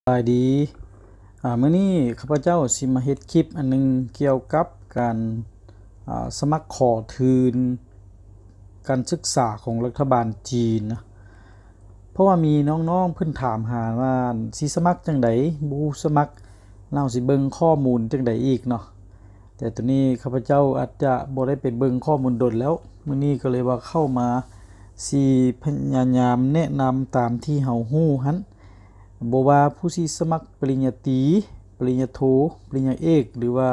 ບາຍດີ ອາ ມື້ນີ້ຂ້າພະເຈົ້າຊິມາເຮັດຄລິບອັນໜຶ່ງກ່ຽວກັບການ ອາ ສະໝັກຂໍທຶນການສຶກສາຂອງລັດຖະບານຈີນນະ. ເພາະວ່າມີນ້ອງໆເພິ່ນຖາມຫາວ່າຊິສະໝັກຈັ່ງໃດ, ບໍ່ຮູ້ສະໝັກ ແລ້ວເຮົາຊິເບິ່ງຂໍ້ມູນຈັ່ງໃດອີກເນາະ. ແຕ່ໂຕນີ້ຂ້າພະເຈົ້າອາດຈະບໍ່ໄດ້ໄປເບິ່ງຂໍ້ມູນດົນແລ້ວ, ມື້ນີ້ກໍເລີຍວ່າເຂົ້າມາ ຊິພະຍາຍາມແນະນຳຕາມທີ່ເຮົາຮູ້ຫັ້ນ. ບໍ່ວ່າຜູ້ຊິສະໝັກປະລິນຍາຕີ, ປະລິນຍາໂທ, ປະລິນຍາເອກ ຫຼືວ່າ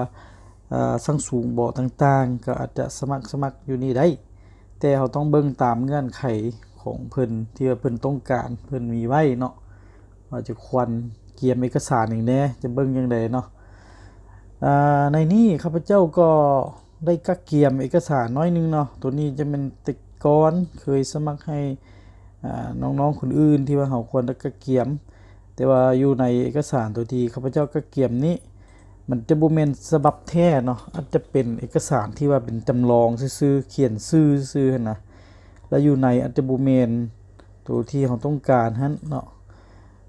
ເອີ່ ຊັ້ນສູງບໍຕ່າງໆ ກໍອາດຈະສະໝັກ, ສະໝັກຢູ່ນີ້ໄດ້, ແຕ່ເຮົາຕ້ອງເບິ່ງຕາມເງື່ອນໄຂຂອງເພິ່ນ ທີ່ວ່າເພິ່ນຕ້ອງການ, ເພິ່ນມີໄວ້ເນາະ ວ່າຈະຄວນກຽມເອກະສານຫຍັງແດ່, ຈະເບິ່ງຈັ່ງໃດເນາະ. ອາ ໃນນີ້ຂ້າພະເຈົ້າກໍ ໄດ້ກະກຽມເອກະສານໜ້ອຍໜຶ່ງເນາະ. ໂຕນີ້ຈະແມ່ນແຕ່ກ່ອນເຄີຍສະໝັກໃຫ້ ອາ ນ້ອງໆຄົນອື່ນທີ່ວ່າເຮົາຄວນໄດ້ກະກຽມ, ແຕ່ວ່າຢູ່ໃນເອກະສານໂຕທີ່ຂ້າພະເຈົ້າກະກຽມນີ້ ມັນຈະບໍ່ແມ່ນສະບັບແທ້ເນາະ, ອາດຈະເປັນເອກະສານທີ່ວ່າເປັນຈຳລອງຊື່ໆ, ຂຽນຊື່ຊື່ຫັ້ນນະ, ແລ້ວຢູ່ໃນອາດຈະບໍ່ແມ່ນໂຕທີ່ເຮົາຕ້ອງການຫັ້ນເນາະ.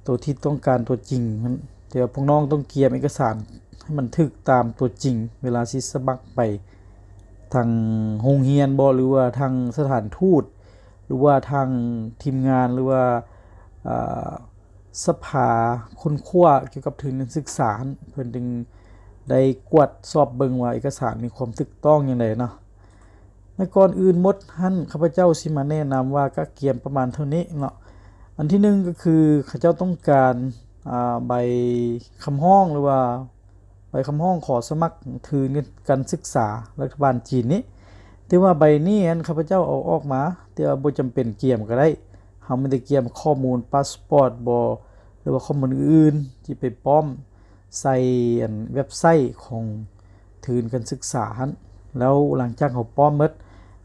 ໂຕທີ່ຕ້ອງການຕົວຈິງຫັ້ນ, ແຕ່ວ່າພວກນ້ອງຕ້ອງກຽມເອກະສານໃຫ້ມັນຖືກຕາມຕົວຈິງ ເວລາຊິສະໝັກໄປທາງໂຮງຮຽນບໍ ຫຼືວ່າທາງສະຖານທູດ ຫຼືວ່າທາງທີມງານ ຫຼືວ່າ ອາ ສະພາຄົ້ນຄວ້າກ່ຽວກັບທຶນການສຶກສາຫັ້ນ ເພິ່ນຈຶ່ງໄດ້ກວດສອບເບິ່ງວ່າເອກະສານມີຄວາມຖືກຕ້ອງຢ່າງໃດເນາະ. ແລະ ກ່ອນອື່ນໝົດຫັ້ນ ຂ້າພະເຈົ້າຊິມາແນະນຳວ່າກະກຽມປະມານເທົ່ານີ້ເນາະ. ອັນທີໜຶ່ງກໍຄືເຂົາເຈົ້າຕ້ອງການ ອາ ໃບຄຳຮ້ອງ ຫຼືວ່າໃບຄຳຮ້ອງຂໍສະໝັກທຶນການສຶກສາລັດຖະບານຈີນນີ້, ແຕ່ວ່າໃບນີ້ຫັ້ນ ຂ້າພະເຈົ້າເອົາອອກມາ, ແຕ່ວ່າບໍ່ຈຳເປັນກຽມກໍໄດ້. ເຮົາມີແຕ່ກຽມຂໍ້ມູນພາສປອດບໍ ຫຼືວ່າຂໍ້ມູນອື່ນໆທີ່ໄປປ້ອມ ໃສ່ອັນເວັບໄຊຂອງທຶນການສຶກສາຫັ້ນ, ແລ້ວຫຼັງຈາກເຮົາປ້ອມໝົດ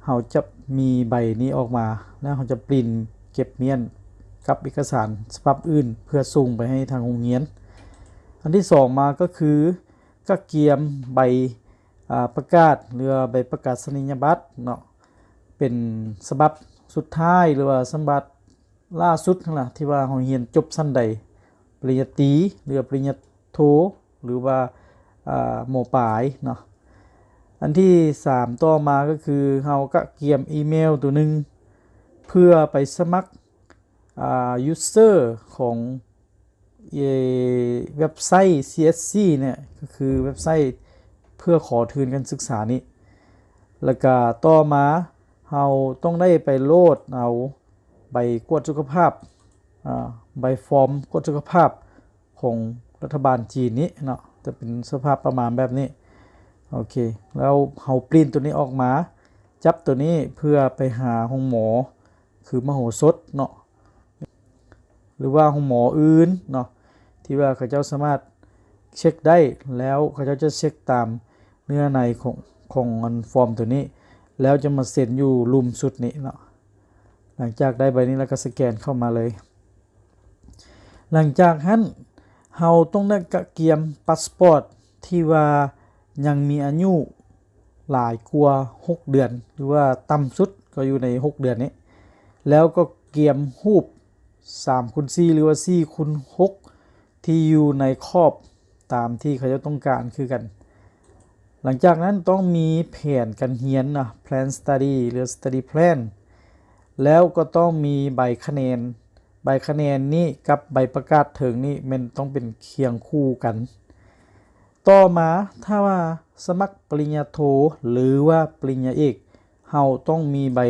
ເຮົາຈະມີໃບນີ້ອອກມາ ແລ້ວເຮົາຈະປຣິນເກັບມ້ຽນກັບເອກະສານສະບັບອື່ນ ເພື່ອສົ່ງໄປໃຫ້ທາງໂຮງຮຽນ. ອັນທີສອງມາກໍຄືກະກຽມໃບ ອາ ປະກາດ ຫຼືວ່າໃບປະກາສະນີຍະບັດເນາະ, ເປັນສະບັບສຸດທ້າຍ ຫຼືວ່າສະບັບ ລ່າສຸດຫັ້ນລະ ທີ່ວ່າເຮົາຮຽນຈົບຊັ້ນໃດ, ປະລິນຍາຕີ ຫຼືວ່າປະລິນຍາໂທ ຫຼືວ່າ ອາ ມໍປາຍເນາະ. ອັນທີສາມຕໍ່ມາກໍຄືເຮົາກະກຽມອີເມວໂຕໜຶ່ງ ເພື່ອໄປສະໝັກ ອາ user ຂອງ ເອີ ເວັບໄຊ ຊີເອັດຊີ ເນຍ ກໍຄືເວັບໄຊເພື່ອຂໍທຶນການສຶກສານີ້. ແລ້ວກະຕໍ່ມາເຮົາຕ້ອງໄດ້ໄປໂຫຼດເອົາໃບກວດສຸຂະພາບ ອາ ໃບຟອມກວດສຸຂະພາບຂອງລັດຖະບານຈີນນີ້ເນາະ, ຈະເປັນສະພາບປະມານແບບນີ້. ໂອເຄ ແລ້ວເຮົາປຣິນໂຕນີ້ອອກມາ, ຈັບໂຕນີ້ເພື່ອໄປຫາໂຮງໝໍ ຄືມະໂຫສົດເນາະ ຫຼືວ່າໂຮງໝໍອື່ນເນາະ ທີ່ວ່າເຂົາເຈົ້າສາມາດເຊັກໄດ້, ແລ້ວເຂົາເຈົ້າຈະເຊັກຕາມເນື້ອໃນຂອງ ຂອງອັນຟອມໂຕນີ້ ແລ້ວຈະມາເຊັນຢູ່ລຸ່ມຊຸດນີ້ເນາະ. ຫຼັງຈາກໄດ້ໃບນີ້ແລ້ວກໍສະແກນເຂົ້າມາເລີຍ. ຫຼັງຈາກຫັ້ນ ເຮົາຕ້ອງໄດ້ກະກຽມພາສປອດທີ່ວ່າຍັງມີອາຍຸ ຫຼາຍກວ່າຫົກເດືອນ ຫຼືວ່າຕ່ຳສຸດກໍຢູ່ໃນຫົກເດືອນນີ້, ແລ້ວກໍກຽມຮູບສາມຄູນສີ່ ຫຼືວ່າສີ່ຄູນຫົກ ທີ່ຢູ່ໃນຂອບຕາມທີ່ເຂົາເຈົ້າຕ້ອງການຄືກັນ. ຫຼັງຈາກນັ້ນຕ້ອງມີແຜນການຮຽນເນາະ, plan study ຫຼື study plan, ແລ້ວກໍຕ້ອງມີໃບຄະແນນ. ໃບຄະແນນນີ້ກັບໃບປະກາດເທິງນີ້ແມ່ນຕ້ອງເປັນຄຽງຄູ່ກັນ. ຕໍ່ມາ ຖ້າວ່າສະໝັກປະລິນຍາໂທ ຫຼືວ່າປະລິນຍາເອກ, ເຮົາຕ້ອງມີໃບ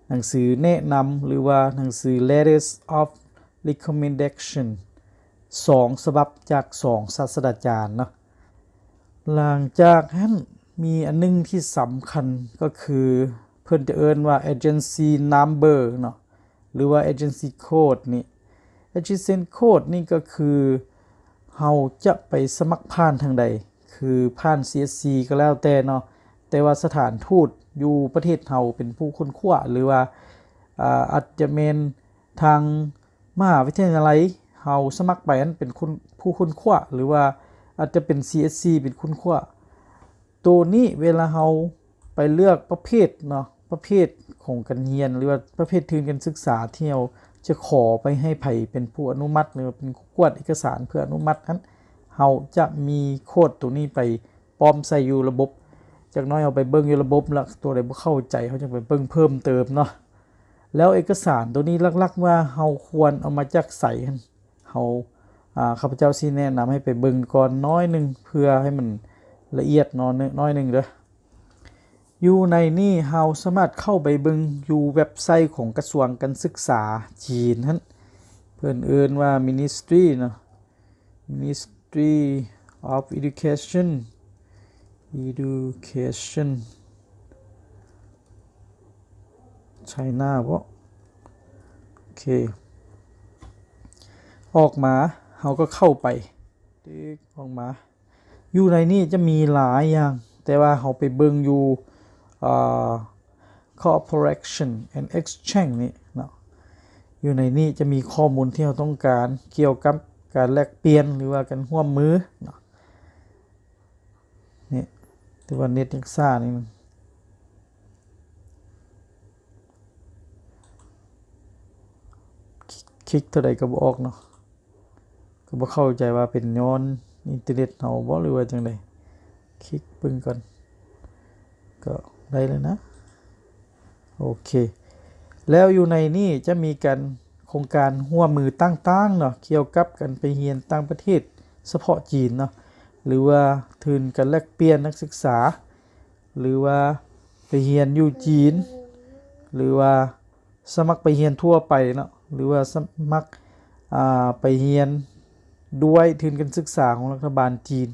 ໜັງສືແນະນຳ ຫຼືວ່າໜັງສື letters of recommendation ສອງສະບັບຈາກສອງສາດສະດາຈານເນາະ. ຫຼັງຈາກຫັ້ນ ມີອັນໜຶ່ງທີ່ສຳຄັນກໍຄື ເພິ່ນຈະເອີ້ນວ່າ agency number ເນາະ ຫຼືວ່າ agency code ນີ້. agency code ນີ້ກໍຄືເຮົາຈະໄປສະໝັກຜ່ານທາງໃດ, ຄືຜ່ານ ຊີເອັດຊີ ກໍແລ້ວແຕ່ເນາະ, ແຕ່ວ່າສະຖານທູດຢູ່ປະເທດເຮົາເປັນຜູ້ຄົ້ນຄວ້າ ຫຼືວ່າ ອາ ອາດຈະແມ່ນທາງມະຫາວິທະຍາໄລເຮົາສະໝັກໄປຫັ້ນເປັນຄົນ ຜູ້ຄົ້ນຄວ້າ ຫຼືວ່າອາດຈະເປັນ ຊີເອັດຊີ ເປັນຄົ້ນຄວ້າ. ໂຕນີ້ເວລາເຮົາໄປເລືອກປະເພດເນາະ, ປະເພດຂອງການຮຽນ ຫຼືວ່າປະເພດທຶນການສຶກສາທີ່ເຮົາ ຈະຂໍໄປໃຫ້ໃຜເປັນຜູ້ອະນຸມັດ ຫຼືວ່າເປັນຜູ້ກວດເອກະສານເພື່ອອະນຸມັດຫັ້ນ ເຮົາຈະມີໂຄດໂຕນີ້ໄປປ້ອມໃສ່ຢູ່ລະບົບ. ຈັກໜ້ອຍເຮົາໄປເບິ່ງຢູ່ລະບົບ ແລ້ວໂຕໃດບໍ່ເຂົ້າໃຈ ເຮົາຈະໄປເບິ່ງເພີ່ມເຕີມເນາະ. ແລ້ວເອກະສານໂຕນີ້ຫຼັກໆວ່າເຮົາຄວນເອົາມາຈາກໃສຫັ້ນ ເຮົາ ອາ ຂ້າພະເຈົ້າຊິແນະນຳໃຫ້ໄປເບິ່ງກ່ອນໜ້ອຍໜຶ່ງ ເພື່ອໃຫ້ມັນລະອຽດໜ້ອຍໜຶ່ງເດີ. ຢູ່ໃນນີ້ເຮົາສາມາດເຂົ້າໄປເບິ່ງຢູ່ເວັບໄຊຂອງກະຊວງການສຶກສາຈີນຫັ້ນ ເພິ່ນເອີ້ນວ່າ Ministry ເນາະ Ministry of Education Education China ບໍ? ໂອເຄ ອອກມາ ເຮົາກໍເຂົ້າໄປ ຕຶກ ອອກມາ ຢູ່ໃນນີ້ຈະມີຫຼາຍຢ່າງ ແຕ່ວ່າເຮົາໄປເບິ່ງຢູ່ ອາ Cooperation and Exchange ນີ້ເນາະ. ຢູ່ໃນນີ້ຈະມີຂໍ້ມູນທີ່ເຮົາຕ້ອງການກ່ຽວກັບການແລກປ່ຽນ ຫຼືວ່າການຮ່ວມມືເນາະ. ນີ້ ແຕ່ວ່າເນັດຍັງຊ້າໜ້ອຍໜຶ່ງ ຄລິກ ຄລິກເທົ່າໃດກໍບໍ່ອອກເນາະ. ກໍບໍ່ເຂົ້າໃຈວ່າເປັນຍ້ອນອິນເຕີເນັດເຮົາບໍ ຫຼືວ່າຈັ່ງໃດ? ຄລິກເບິ່ງກ່ອນ ກໍໄດ້ແລ້ວນະ. ໂອເຄ ແລ້ວຢູ່ໃນນີ້ຈະມີການ ໂຄງການຮ່ວມມືຕ່າງໆເນາະ ກ່ຽວກັບການໄປຮຽນຕ່າງປະເທດສະເພາະຈີນເນາະ ຫຼືວ່າທຶນການແລກປ່ຽນນັກສຶກສາ ຫຼືວ່າໄປຮຽນຢູ່ຈີນ ຫຼືວ່າ ສະໝັກໄປຮຽນທົ່ວໄປເນາະ ຫຼືວ່າສະໝັກ ອາ ໄປຮຽນດ້ວຍທຶນການສຶກສາຂອງລັດຖະບານຈີນ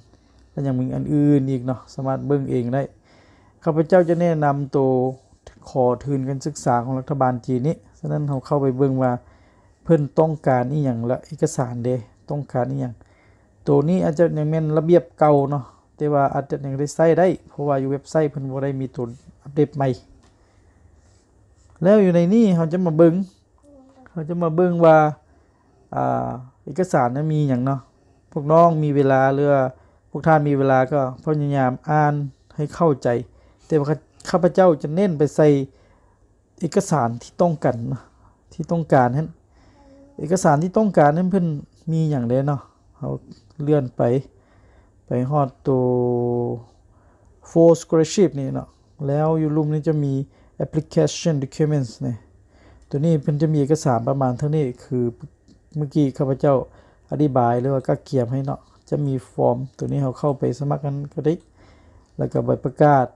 ແລະ ຍັງມີອັນອື່ນອີກເນາະ ສາມາດເບິ່ງເອງໄດ້. ຂ້າພະເຈົ້າຈະແນະນຳໂຕຂໍທຶນການສຶກສາຂອງລັດຖະບານຈີນນີ້. ສະນັ້ນ ເຮົາເຂົ້າໄປເບິ່ງວ່າເພິ່ນຕ້ອງການອີ່ຫຍັງ ແລະ ເອກະສານເດ ຕ້ອງການອີ່ຫຍັງ. ໂຕນີ້ອາດຈະຍັງແມ່ນລະບຽບເກົ່າເນາະ ແຕ່ວ່າອາດຈະຍັງໄດ້ໃຊ້ໄດ້ ເພາະວ່າຢູ່ເວັບໄຊເພິ່ນບໍ່ໄດ້ມີໂຕອັບເດດໃໝ່. ແລ້ວຢູ່ໃນນີ້ເຮົາຈະມາເບິ່ງ ເຮົາຈະມາເບິ່ງວ່າ ອາ ເອກະສານນັ້ນມີຫຍັງເນາະ. ພວກນ້ອງມີເວລາ ຫຼືວ່າພວກທ່ານມີເວລາກໍພະຍາຍາມອ່ານໃຫ້ເຂົ້າໃຈ ແຕ່ວ່າຂ້າພະເຈົ້າຈະເນັ້ນໄປໃສ່ເອກະສານທີ່ຕ້ອງການເນາະ ທີ່ຕ້ອງການຫັ້ນ. ເອກະສານທີ່ຕ້ອງການນັ້ນເພິ່ນມີຫຍັງແດ່ເນາະ? ເຮົາເລື່ອນໄປ ໄປຮອດໂຕ Full Scholarship ນີ້ເນາະ ແລ້ວຢູ່ລຸ່ມນີ້ຈະມີ Application Documents ນີ້ ໂຕນີ້ເພິ່ນຈະມີເອກະສານປະມານເທົ່ານີ້ ຄືເມື່ອກີ້ຂ້າພະເຈົ້າອະທິບາຍ ຫຼືວ່າກະກຽມໃຫ້ເນາະ. ຈະມີຟອມໂຕນີ້ ເຮົາເຂົ້າໄປສະໝັກນັ້ນກໍໄດ້ ແລ້ວກໍໃບປະກາດ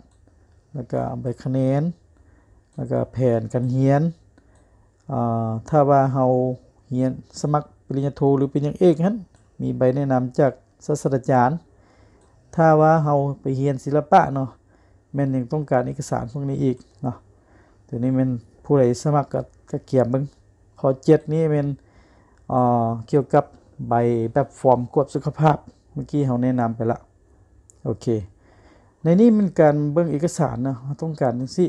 ແລ້ວກໍໃບຄະແນນ ແລ້ວກໍແຜນການຮຽນ. ອາ ຖ້າວ່າເຮົາຮຽນສະໝັກປະລິນຍາໂທ ຫຼື ປະລິນຍາເອກຫັ້ນ ມີໃບແນະນຳຈາກສາດສະດາຈານ. ຖ້າວ່າເຮົາໄປຮຽນສິລະປະເນາະ ແມ່ນຍັງຕ້ອງການເອກະສານພວກນີ້ອີກເນາະ. ໂຕນີ້ແມ່ນຜູ້ໃດສະໝັກກໍ ກໍກຽມເບິ່ງ. ຂໍ້ເຈັດນີ້ແມ່ນ ເອີ ກ່ຽວກັບໃບແບບຟອມກວດສຸຂະພາບ ເມື່ອກີ້ເຮົາແນະນຳໄປລະ. ໂອເຄ ໃນນີ້ແມ່ນການເບິ່ງເອກະສານເນາະ ເຮົາຕ້ອງການຈັ່ງຊີ້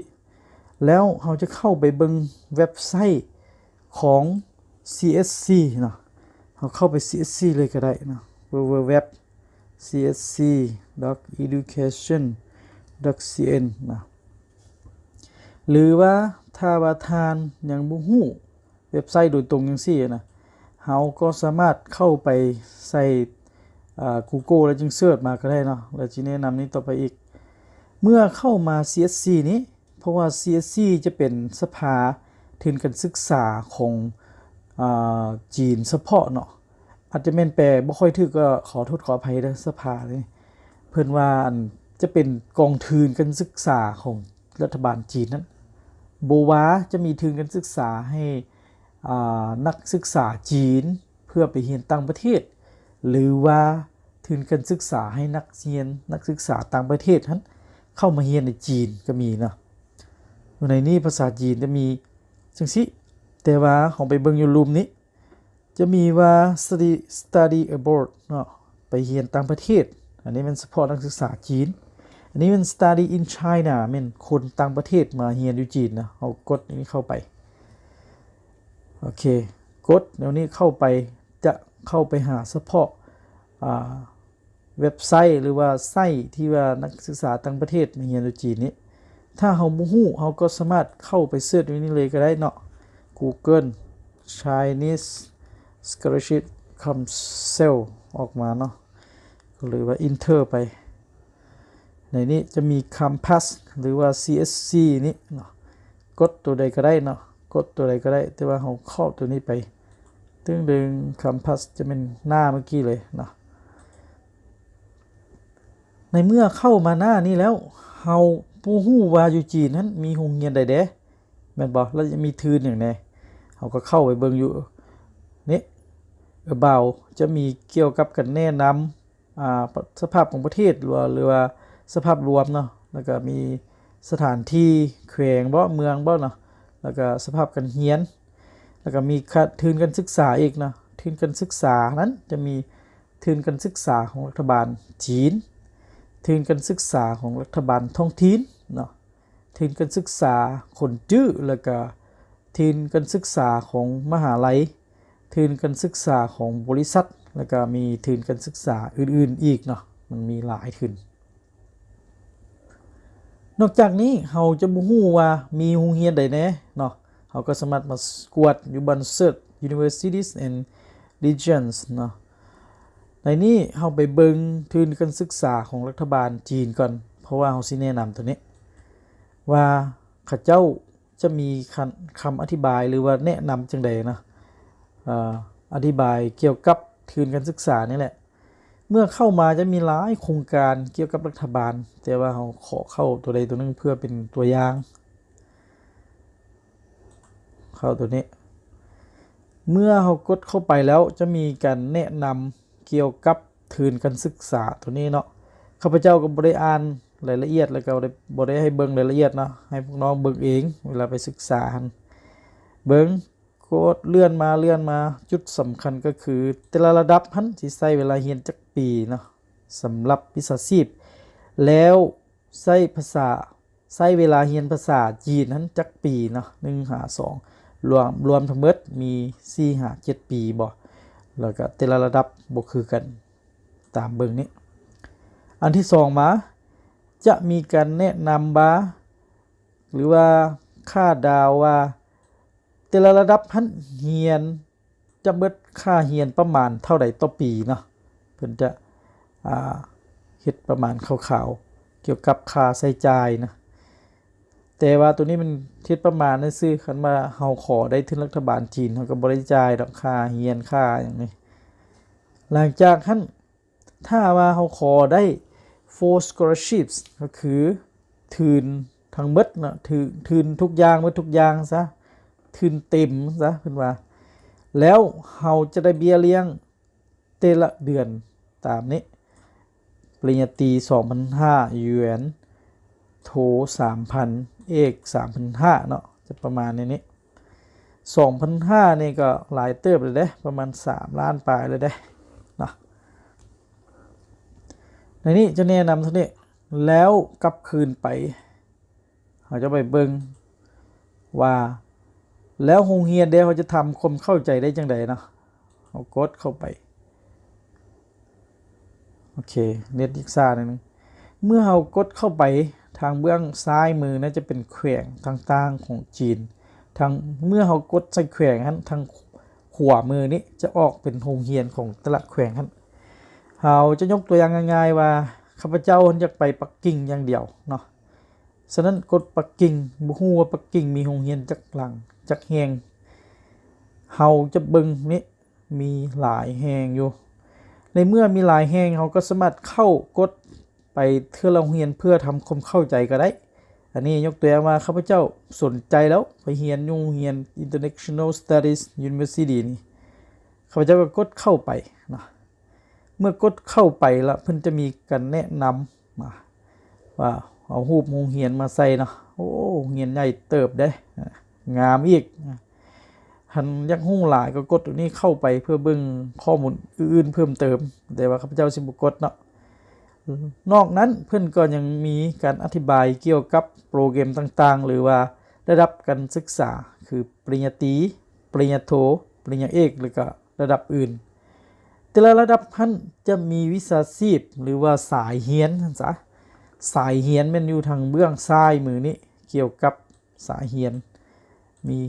ແລ້ວເຮົາຈະເຂົ້າໄປເບິ່ງເວັບໄຊຂອງ ຊີເອັດຊີ ເນາະ. ເຮົາເຂົ້າໄປ ຊີເອັດຊີ ເລີຍກໍໄດ້ເນາະ www.cesc.education.cn ນະ. ຫຼືວ່າຖ້າວ່າທ່ານຍັງບໍ່ຮູ້ເວັບໄຊໂດຍຕົງຈັ່ງຊີ້ນະ ເຮົາກໍສາມາດເຂົ້າໄປໃສ່ ອາ Google ແລ້ວຈຶ່ງເສີດມາກໍໄດ້ເນາະ ແລ້ວຊິແນະນຳນີ້ຕໍ່ໄປອີກ. ເມື່ອເຂົ້າມາ ຊີເອັດຊີ ນີ້ ເພາະວ່າ ຊີເອັດຊີ ຈະເປັນສະພາທຶນການສຶກສາຂອງ ອາ ຈີນສະເພາະເນາະ. ອາດຈະແມ່ນແປບໍ່ຄ່ອຍຖືກ ກໍຂໍໂທດຂໍອະໄພເດີ ສະພານີ້ ເພິ່ນວ່າ ອັນ ຈະເປັນກອງທຶນການສຶກສາຂອງລັດຖະບານຈີນນັ້ນ. ບໍ່ວ່າຈະມີທຶນການສຶກສາໃຫ້ ອາ ນັກສຶກສາຈີນເພື່ອໄປຮຽນຕ່າງປະເທດ ຫຼືວ່າທຶນການສຶກສາໃຫ້ນັກຮຽນ ນັກສຶກສາຕ່າງປະເທດຫັ້ນ ເຂົ້າມາຮຽນໃນຈີນກໍມີເນາະ. ຢູ່ໃນນີ້ພາສາຈີນຈະມີຈັ່ງຊີ້ ແຕ່ວ່າເຮົາໄປເບິ່ງຢູ່ລຸ່ມນີ້ ຈະມີວ່າ study study abroad ເນາະ ໄປຮຽນຕ່າງປະເທດ. ອັນນີ້ແມ່ນສະເພາະນັກສຶກສາຈີນ. ອັນນີ້ແມ່ນ study in China ແມ່ນຄົນຕ່າງປະເທດມາຮຽນຢູ່ຈີນເນາະ. ເຮົາກົດອັນນີ້ເຂົ້າໄປ. ໂອເຄ ກົດແນວນີ້ເຂົ້າໄປ ຈະເຂົ້າໄປຫາສະເພາະ ອາ ເວັບໄຊ ຫຼືວ່າໄຊທີ່ວ່ານັກສຶກສາຕ່າງປະເທດມາຮຽນຢູ່ຈີນນີ້. ຖ້າເຮົາບໍ່ຮູ້ ເຮົາກໍສາມາດເຂົ້າໄປເສີດຢູ່ນີ້ເລີຍກໍໄດ້ເນາະ Google Chinese Scholarship Council ອອກມາເນາະ ກໍເລີຍວ່າ enter ໄປ. ໃນນີ້ຈະມີ CAMPAS ຫຼືວ່າ CSC ນີ້ເນາະ ກົດຕົວໃດກໍໄດ້ເນາະ ກົດຕົວໃດກໍໄດ້ ແຕ່ວ່າເຮົາເຂົ້າຕົວນີ້ໄປ ຕຶງໆ CAMPAS ຈະແມ່ນໜ້າເມື່ອກີ້ເລີຍເນາະ. ໃນເມື່ອເຂົ້າມາໜ້ານີ້ແລ້ວ ເຮົາບໍ່ຮູ້ວ່າຢູ່ຈີນຫັ້ນມີໂຮງຮຽນໃດແດ່ ແມ່ນບໍ່? ແລ້ວຈະມີທຶນຫຍັງແດ່? ເຮົາກໍເຂົ້າໄປເບິ່ງຢູ່ນີ້ About ຈະມີກ່ຽວກັບການແນະນຳ ອ່າ ສະພາບຂອງປະເທດ ຫຼືວ່າ ຫຼືວ່າສະພາບລວມເນາະ ແລ້ວກໍມີສະຖານທີ່ ແຂວງບໍ ເມືອງບໍເນາະ ແລ້ວກໍສະພາບການຮຽນ ແລ້ວກໍມີ ການ ທຶນການສຶກສາອີກເນາະ. ທຶນການສຶກສານັ້ນຈະມີທຶນການສຶກສາຂອງລັດຖະບານຈີນ, ທຶນການສຶກສາຂອງລັດຖະບານທ້ອງຖິ່ນເນາະ, ທຶນການສຶກສາຄົນຈື່ ແລ້ວກໍທຶນການສຶກສາຂອງມະຫາໄລ, ທຶນການສຶກສາຂອງບໍລິສັດ ແລ້ວກໍມີທຶນການສຶກສາອື່ນໆອີກເນາະ. ມັນມີຫຼາຍທຶນ. ນອກຈາກນີ້ເຮົາຈະບໍ່ຮູ້ວ່າມີໂຮງຮຽນໃດແດ່ເນາະ, ເຮົາກໍສາມາດມາກວດຢູ່ບ່ອນ Search Universities and Regions ເນາະ. ໃນນີ້ເຮົາໄປເບິ່ງທຶນການສຶກສາຂອງລັດຖະບານຈີນກ່ອນ, ເພາະວ່າເຮົາຊິແນະນຳໂຕນີ້ ວ່າເຂົາເຈົ້າຈະມີຄຳ ຄຳອະທິບາຍ ຫຼືວ່າແນະນຳຈັ່ງໃດເນາະ, ອະທິບາຍກ່ຽວກັບທຶນການສຶກສານີ້ແຫຼະ. ເມື່ອເຂົ້າມາຈະມີຫຼາຍໂຄງການກ່ຽວກັບລັດຖະບານ, ແຕ່ວ່າເຮົາຂໍເຂົ້າຕົວໃດຕົວໜຶ່ງເພື່ອເປັນຕົວຢ່າງ. ເຂົ້າຕົວນີ້. ເມື່ອເຮົາກົດເຂົ້າໄປແລ້ວ ຈະມີການແນະນຳກ່ຽວກັບທຶນການສຶກສາຕົວນີ້ເນາະ. ຂ້າພະເຈົ້າກໍບໍ່ໄດ້ອ່ານລາຍລະອຽດ ແລ້ວກໍບໍ່ໄດ້ ບໍ່ໄດ້ໃຫ້ເບິ່ງລາຍລະອຽດເນາະ, ໃຫ້ພວກນ້ອງເບິ່ງເອງເວລາໄປສຶກສາຫັ້ນ. ເບິ່ງ ກົດເລື່ອນມາ ເລື່ອນມາ, ຈຸດສຳຄັນກໍຄືແຕ່ລະລະດັບຫັ້ນຊິໃຊ້ເວລາຮຽນຈັກປີເນາະ ສຳລັບວິຊາຊີບ, ແລ້ວໃຊ້ພາສາ ໃຊ້ເວລາຮຽນພາສາຈີນຫັ້ນຈັກປີເນາະ ໜຶ່ງຫາສອງ ລວມ ລວມທັງໝົດມີສີ່ຫາເຈັດປີບໍ ແລ້ວກະແຕ່ລະລະດັບບໍ່ຄືກັນ ຕາມເບິ່ງນີ້. ອັນທີສອງມາ ຈະມີການແນະນຳວ່າ ຫຼືວ່າຄາດດາວວ່າ ແຕ່ລະລະດັບຫັ້ນຮຽນ ຈະເບິດຄ່າຮຽນປະມານເທົ່າໃດຕໍ່ປີເນາະ, ເພິ່ນຈະ ອ່າ ເຮັດປະມານຄ່າວໆກ່ຽວກັບຄ່າໃຊ້ຈ່າຍນະ. ແຕ່ວ່າໂຕນີ້ມັນເຮັດປະມານຊື່ໆ, ຄັນວ່າເຮົາຂໍໄດ້ທຶນລັດຖະບານຈີນ ເຮົາກໍບໍ່ໄດ້ຈ່າຍດອກຄ່າຮຽນຄ່າຫຍັງນີ້. ຫຼັງຈາກຫັ້ນ ຖ້າວ່າເຮົາຂໍໄດ້ full scholarships ກໍຄືທຶນທັງໝົດເນາະ, ທຶນ ທຶນທຸກຢ່າງ ໝົດທຸກຢ່າງຊະ, ທຶນເຕັມຊະ ເພິ່ນວ່າ, ແລ້ວເຮົາຈະໄດ້ເບ້ຍລ້ຽງແຕ່ລະເດືອນຕາມນີ້, ປະລິນຍາຕີສອງພັນຫ້າຢວນ, ໂທສາມພັນ, ເອກສາມພັນຫ້າເນາະ, ຈະປະມານໃນນີ້. ສອງພັນຫ້ານີ້ກໍຫຼາຍເຕີບແລ້ວເດ້, ປະມານສາມລ້ານປາຍແລ້ວເດ້ເນາະ. ໃນນີ້ຈະແນະນຳເທົ່ານີ້ ແລ້ວກັບຄືນໄປ ເຮົາຈະໄປເບິ່ງວ່າ ແລ້ວໂຮງຮຽນເດ້ ເຮົາຈະທຳຄວາມເຂົ້າໃຈໄດ້ຈັ່ງໃດເນາະ. ເຮົາກົດເຂົ້າໄປ. ໂອເຄ ເນັດອີກຊ້າໜ້ອຍໜຶ່ງ. ເມື່ອເຮົາກົດເຂົ້າໄປ ທາງເບື້ອງຊ້າຍມືນັ້ນຈະເປັນແຂວງຕ່າງໆຂອງຈີນ. ທາງ ເມື່ອເຮົາກົດໃສ່ແຂວງຫັ້ນ ທາງຂວາມືນີ້ຈະອອກເປັນໂຮງຮຽນຂອງແຕ່ລະແຂວງຫັ້ນ. ເຮົາຈະຍົກຕົວຢ່າງງ່າຍໆວ່າ ຂ້າພະເຈົ້າຢາກໄປປັກກິ່ງຢ່າງດຽວເນາະ. ສະນັ້ນກົດປັກກິ່ງ, ບໍ່ຮູ້ວ່າປັກກິ່ງມີໂຮງຮຽນຈັກຫຼັງ, ຈັກແຫ່ງ. ເຮົາຈະເບິ່ງນີ້ ມີຫຼາຍແຫ່ງຢູ່. ໃນເມື່ອມີຫຼາຍແຫ່ງ ເຮົາກໍສາມາດເຂົ້າກົດໄປເທື່ອລະໂຮງຮຽນເພື່ອທຳຄວາມເຂົ້າໃຈກໍໄດ້. ອັນນີ້ຍົກຕົວຢ່າງວ່າ ຂ້າພະເຈົ້າສົນໃຈແລ້ວໄປຮຽນຢູ່ໂຮງຮຽນ International Studies University ນີ້, ຂ້າພະເຈົ້າກໍກົດເຂົ້າໄປເນາະ. ເມື່ອກົດເຂົ້າໄປລະ ເພິ່ນຈະມີການແນະນຳ ອ່າ ວ່າເອົາຮູບໂຮງຮຽນມາໃສ່ເນາະ. ໂອ້ ໂຮງຮຽນໃຫຍ່ເຕີບເດ້, ອ່າ ງາມອີກ. ອ່າ ຄັນຢາກຮູ້ຫຼາຍກໍກົດຕົວນີ້ເຂົ້າໄປເພື່ອເບິ່ງຂໍ້ມູນອື່ນໆເພີ່ມເຕີມ, ແຕ່ວ່າຂ້າພະເຈົ້າຊິບໍ່ກົດເນາະ. ນອກນັ້ນເພິ່ນກໍຍັງມີການອະທິບາຍກ່ຽວກັບໂປຣແກຣມຕ່າງໆ ຫຼືວ່າລະດັບການສຶກສາ ຄືປະລິນຍາຕີ, ປະລິນຍາໂທ, ປະລິນຍາເອກ ແລ້ວກໍລະດັບອື່ນ. ແຕ່ລະລະດັບຫັ້ນຈະມີວິຊາຊີບ ຫຼືວ່າສາຍຮຽນຊັ້ນສະ, ສາຍຮຽນແມ່ນຢູ່ທາງເບື້ອງຊ້າຍມືນີ້ ກ່ຽວກັບສາຍຮຽນ ມີ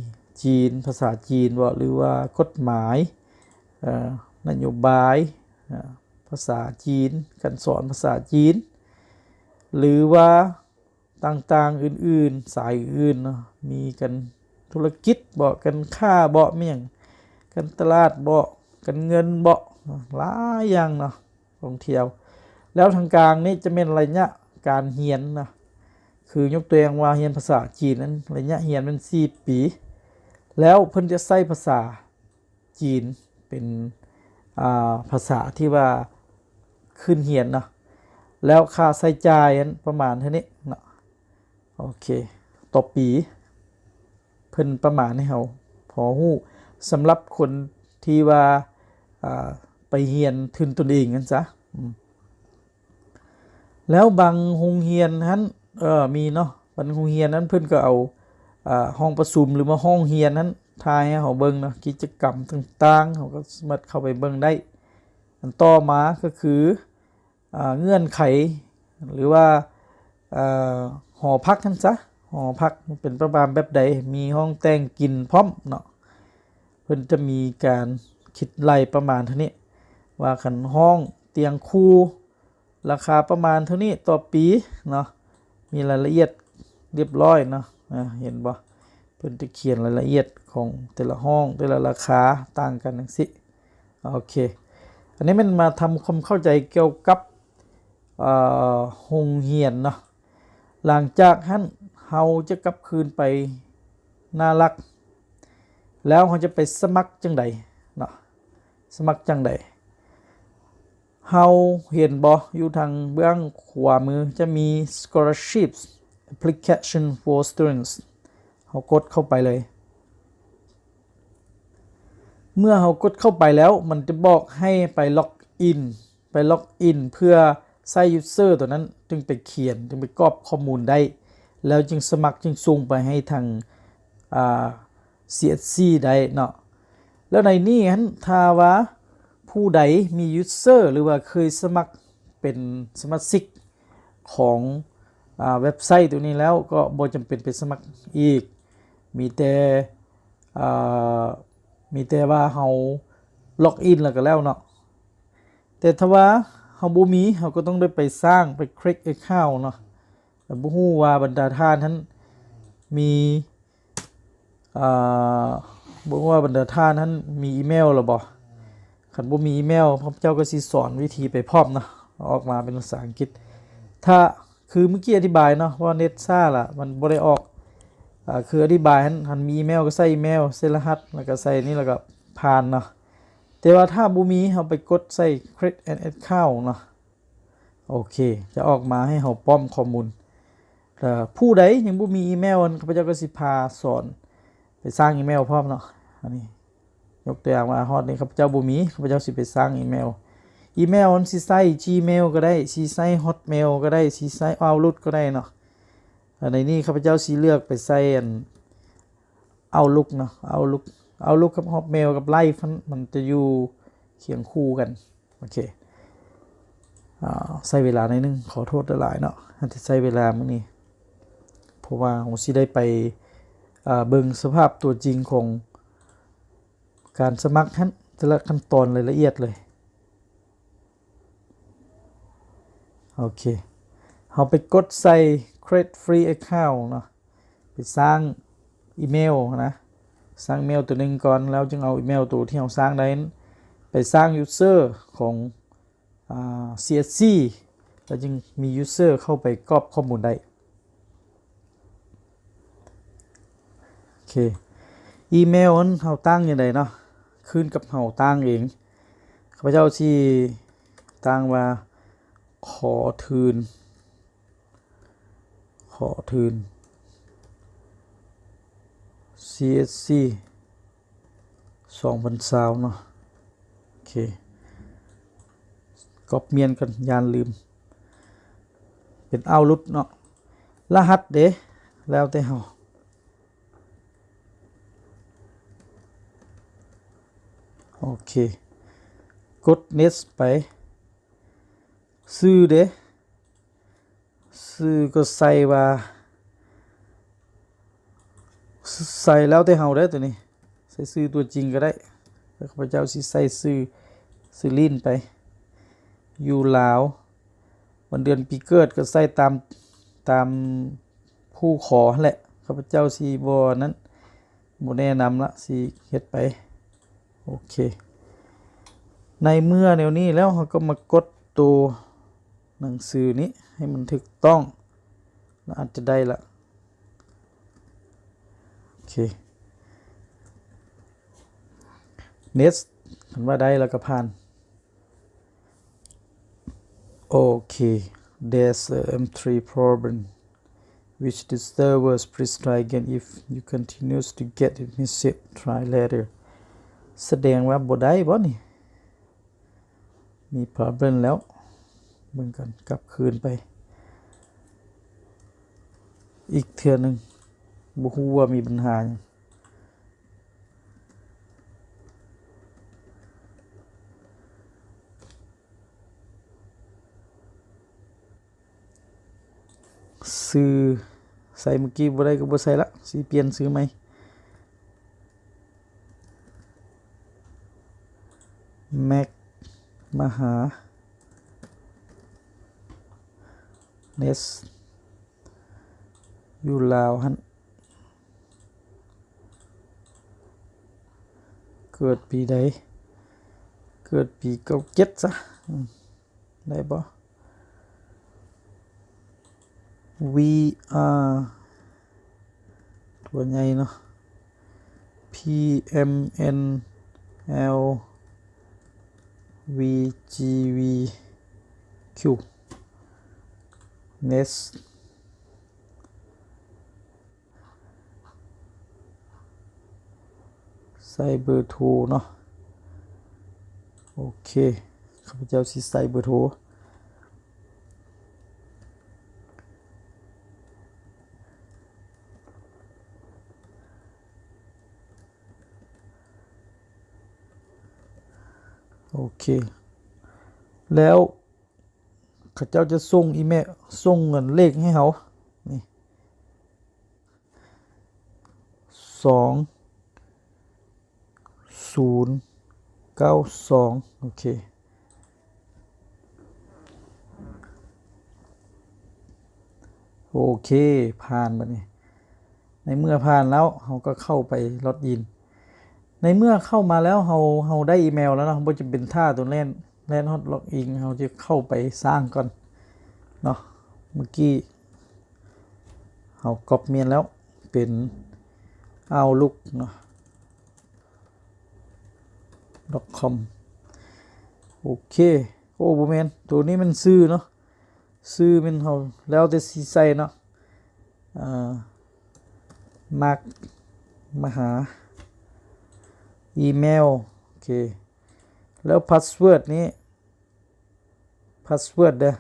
ຈີນ ພາສາຈີນເບາະ ຫຼືວ່າກົດໝາຍ ເອີ ນະໂຍບາຍ ເອີ ພາສາຈີນ ການສອນພາສາຈີນ ຫຼື ວ່າຕ່າງໆ ອື່ນໆ ສາຍອື່ນເນາະ ມີການທຸລະກິດເບາະ ການຄ້າເບາະ ມີຫຍັງ ການຕະຫຼາດເບາະ ການເງິນເບາະ ຫຼາຍຢ່າງເນາະ ທ່ອງທ່ຽວ. ແລ້ວທາງກາງນີ້ຈະແມ່ນໄລຍະການຮຽນນະ ຄືຍົກຕົວຢ່າງວ່າຮຽນພາສາຈີນນັ້ນ ໄລຍະຮຽນແມ່ນສີ່ປີ ແລ້ວເພິ່ນຈະໃຊ້ພາສາຈີນເປັນ ອ່າ ພາສາທີ່ວ່າຂຶ້ນຮຽນເນາະ ແລ້ວຄ່າໃຊ້ຈ່າຍນັ້ນປະມານເທົ່ານີ້ເນາະ ໂອເຄ ຕໍ່ປີ ເພິ່ນປະມານໃຫ້ເຮົາພໍຮູ້ ສຳລັບຄົນທີ່ວ່າ ອ່າ ໄປຮຽນທຶນຕົນເອງຫັ້ນຊະ ອືມ ແລ້ວບາງໂຮງຮຽນຫັ້ນ ເອີ ມີເນາະ ບາງໂຮງຮຽນນັ້ນເພິ່ນກໍເອົາ ອ່າ ຫ້ອງປະຊຸມ ຫຼືວ່າຫ້ອງຮຽນນັ້ນ ຖ່າຍໃຫ້ເຮົາເບິ່ງເນາະ ກິດຈະກຳຕ່າງໆ ເຮົາກໍສາມາດເຂົ້າໄປເບິ່ງໄດ້. ອັນຕໍ່ມາກໍຄື ອ່າ ເງື່ອນໄຂ ຫຼືວ່າ ເອີ ຫໍພັກຫັ້ນຊະ ຫໍພັກເປັນປະມານແບບໃດ ມີຫ້ອງແຕ່ງກິນພ້ອມເນາະ ເພິ່ນຈະມີການຄິດໄລ່ປະມານເທົ່ານີ້ ວ່າຄັນຫ້ອງ ຕຽງຄູ່ ລາຄາປະມານເທົ່ານີ້ຕໍ່ປີເນາະ ມີລາຍລະອຽດຮຽບຮ້ອຍເນາະ ອາ ເຫັນບໍ່ ເພິ່ນຈະຂຽນລາຍລະອຽດຂອງແຕ່ລະຫ້ອງ ແຕ່ລະລາຄາຕ່າງກັນຈັ່ງຊີ້. ໂອເຄ ອັນນີ້ແມ່ນມາທຳຄວາມເຂົ້າໃຈກ່ຽວກັບ ເອີ ໂຮງຮຽນເນາະ. ຫຼັງຈາກຫັ້ນເຮົາຈະກັບຄືນໄປໜ້າຫຼັກ ແລ້ວເຮົາຈະໄປສະໝັກຈັ່ງໃດເນາະ ສະໝັກຈັ່ງໃດ? ເຮົາເຫັນບໍ່ ຢູ່ທາງເບື້ອງຂວາມືຈະມີ Scholarships Application for Students ເຮົາກົດເຂົ້າໄປເລີຍ. ເມື່ອເຮົາກົດເຂົ້າໄປແລ້ວ ມັນຈະບອກໃຫ້ໄປ log in ໄປ log in ເພື່ອໃຊ້ user ຕົວນັ້ນ ຈຶ່ງໄປຂຽນ ຈຶ່ງໄປກອກຂໍ້ມູນໄດ້ ແລ້ວຈຶ່ງສະໝັກ ຈຶ່ງສົ່ງໄປໃຫ້ທາງ ອ່າ CSC ໄດ້ເນາະ. ແລ້ວໃນນີ້ຫັ້ນ ຖ້າວ່າຜູ້ໃດມີ user ຫຼືວ່າເຄີຍສະໝັກເປັນສະມາຊິກຂອງ ອ່າ ເວັບໄຊຕົວນີ້ແລ້ວ ກໍບໍ່ຈຳເປັນໄປສະໝັກອີກ ມີແຕ່ ອ່າ ມີແຕ່ວ່າເຮົາ log in ແລ້ວກໍແລ້ວເນາະ. ແຕ່ຖ້າວ່າເຮົາບໍ່ມີ ເຮົາກໍຕ້ອງໄດ້ໄປສ້າງ ໄປ create account ເນາະ. ແຕ່ບໍ່ຮູ້ວ່າບັນດາທ່ານຫັ້ນມີ ອ່າ ບໍ່ຮູ້ວ່າບັນດາທ່ານຫັ້ນມີອີເມວແລ້ວບໍ່? ຄັນບໍ່ມີອີເມວ ຂ້າພະເຈົ້າກໍຊິສອນວິທີໄປພ້ອມເນາະ ອອກມາເປັນພາສາອັງກິດ. ຖ້າ ຄືມື້ກີ້ອະທິບາຍເນາະ ເພາະວ່າເນັດຊ້າລະ ມັນບໍ່ໄດ້ອອກ ອ່າ ຄືອະທິບາຍຫັ້ນ ຄັນມີອີເມວກໍໃສ່ອີເມວ ໃສ່ລະຫັດ ແລ້ວກໍໃສ່ນີ້ ແລ້ວກໍຜ່ານເນາະ. ແຕ່ວ່າຖ້າບໍ່ມີ ເຮົາໄປກົດໃສ່ create an account ເນາະ. ໂອເຄ ຈະອອກມາໃຫ້ເຮົາປ້ອມຂໍ້ມູນ. ເອີ ຜູ້ໃດຍັງບໍ່ມີອີເມວ ຂ້າພະເຈົ້າກໍຊິພາສອນໄປສ້າງອີເມວພ້ອມເນາະ. ອັນນີ້ຍົກຕົວຢ່າງວ່າຮອດນີ້ຂ້າພະເຈົ້າບໍ່ມີ ຂ້າພະເຈົ້າຊິໄປສ້າງອີເມວ. ອີເມວມັນຊິໃຊ້ Gmail ກໍໄດ້ ຊິໃຊ້ Hotmail ກໍໄດ້ ຊິໃຊ້ Outlook ກໍໄດ້ເນາະ. ໃນນີ້ຂ້າພະເຈົ້າຊິເລືອກໄປໃຊ້ອັນ Outlook ເນາະ Outlook Outlook ກັບ Hotmail ກັບ Live ມັນ ມັນຈະຢູ່ຄຽງຄູ່ກັນ. ໂອເຄ ອ່າ ໃຊ້ເວລາໜ້ອຍໜຶ່ງ ຂໍໂທດຫຼາຍໆເນາະ ອາດຈະໃຊ້ເວລາມື້ນີ້ ເພາະວ່າເຮົາຊິໄດ້ໄປ ອ່າ ເບິ່ງສະພາບຕົວຈິງຂອງການສະໝັກຫັ້ນ ແຕ່ລະຂັ້ນຕອນລາຍລະອຽດເລີຍ. ໂອເຄ ເຮົາໄປກົດໃສ່ Create Free Account ເນາະ. ໄປສ້າງອີເມວນະ ສ້າງອີເມວຕົວໜຶ່ງກ່ອນ ແລ້ວຈຶ່ງເອົາອີເມວຕົວທີ່ເຮົາສ້າງໄດ້ນັ້ນ ໄປສ້າງ user ຂອງ ອ່າ CSC ແລ້ວຈຶ່ງມີ user ເຂົ້າໄປກອກຂໍ້ມູນໄດ້. ໂອເຄ ອີເມວນັ້ນເຮົາຕັ້ງຈັ່ງໃດເນາະ ຂຶ້ນກັບເຮົາຕັ້ງເອງ. ຂ້າພະເຈົ້າຊິຕັ້ງວ່າ ຂໍທຶນ ຂໍທຶນ CSC ສອງພັນຊາວເນາະ. ໂອເຄ ກອບມ້ຽນກ່ອນ ຢ້ານລືມ. ເປັນ Outlook ເນາະ. ລະຫັດເດ ແລ້ວແຕ່ເຮົາ. ໂອເຄ ກົດ Next ໄປ. ຊື່ເດ ຊື່ກໍໃສ່ວ່າ ໃສ່ແລ້ວແຕ່ເຮົາເດ້ຕົວນີ້ ໃສ່ຊື່ຕົວຈິງກໍໄດ້. ແຕ່ຂ້າພະເຈົ້າຊິໃສ່ຊື່ ຊື່ຫຼິ້ນໄປ ຢູ່ລາວ ວັນເດືອນປີເກີດກໍໃສ່ຕາມ ຕາມຜູ້ຂໍຫັ້ນແຫຼະ. ຂ້າພະເຈົ້າຊິບໍ່ນັ້ນ ບໍ່ແນະນຳລະ ຊິເຮັດໄປ. ໂອເຄ ໃນເມື່ອແນວນີ້ແລ້ວ ເຮົາກໍມາກົດໂຕໜັງສືນີ້ໃຫ້ມັນຖືກຕ້ອງ ແລ້ວອາດຈະໄດ້ລະ. ໂອເຄ next ຄັນວ່າໄດ້ແລ້ວກໍຜ່ານ. ໂອເຄ there's a entry problem with the servers. Please try again if you continues to get a message. Try later. ສະແດງວ່າບໍ່ໄດ້ບໍ່ນີ້? ມີ problem ແລ້ວ. ເບິ່ງກັນ ກັບຄືນໄປອີກເທື່ອໜຶ່ງ. ບໍ່ຮູ້ວ່າມີບັນຫາຫຍັງ. ຊື່ໃສ່ມື້ກີ້ບໍ່ໄດ້ກໍບໍ່ໃສ່ລະ ຊິປ່ຽນຊື່ໃໝ່. ແມັກ ມະຫາ ເນັດ ຢູ່ລາວຫັ້ນ ເກີດປີໃດ? ເກີດປີເກົ້າເຈັດຊະ. ໄດ້ບໍ່? V R ຕົວໃຫຍ່ເນາະ P M N L V G V Q next. ໃສ່ເບີໂທເນາະ. ໂອເຄ ຂ້າພະເຈົ້າຊິໃສ່ເບີໂທ. ໂອເຄ ແລ້ວເຂົາເຈົ້າຈະສົ່ງອີເມວ ສົ່ງເງິນເລກໃຫ້ເຮົາ ນີ້ ສອງ ສູນ ເກົ້າ ສອງ. ໂອເຄ ໂອເຄ ຜ່ານ. ບັດນີ້ ໃນເມື່ອຜ່ານແລ້ວ ເຮົາກໍເຂົ້າໄປລັອກອິນ. ໃນເມື່ອເຂົ້າມາແລ້ວ ເຮົາ ເຮົາໄດ້ອີເມວແລ້ວເນາະ ບໍ່ຈຳເປັນຖ້າໂຕແລ່ນ ແລ່ນຮອດລັອກອິນ ເຮົາຈະເຂົ້າໄປສ້າງກ່ອນເນາະ. ເມື່ອກີ້ເຮົາກັອບແມ່ນແລ້ວ ເປັນ Outlook ເນາະ ດອດຄອມ. ໂອເຄ ໂອ້ ບໍ່ແມ່ນ ໂຕນີ້ມັນຊື່ເນາະ. ຊື່ແມ່ນເຮົາ ແລ້ວແຕ່ຊິໃສ່ເນາະ. ເອີ ມາກ ມະຫາ ອີເມວ. ໂອເຄ ແລ້ວພາສເວີດນີ້ ພາສເວີດເດີ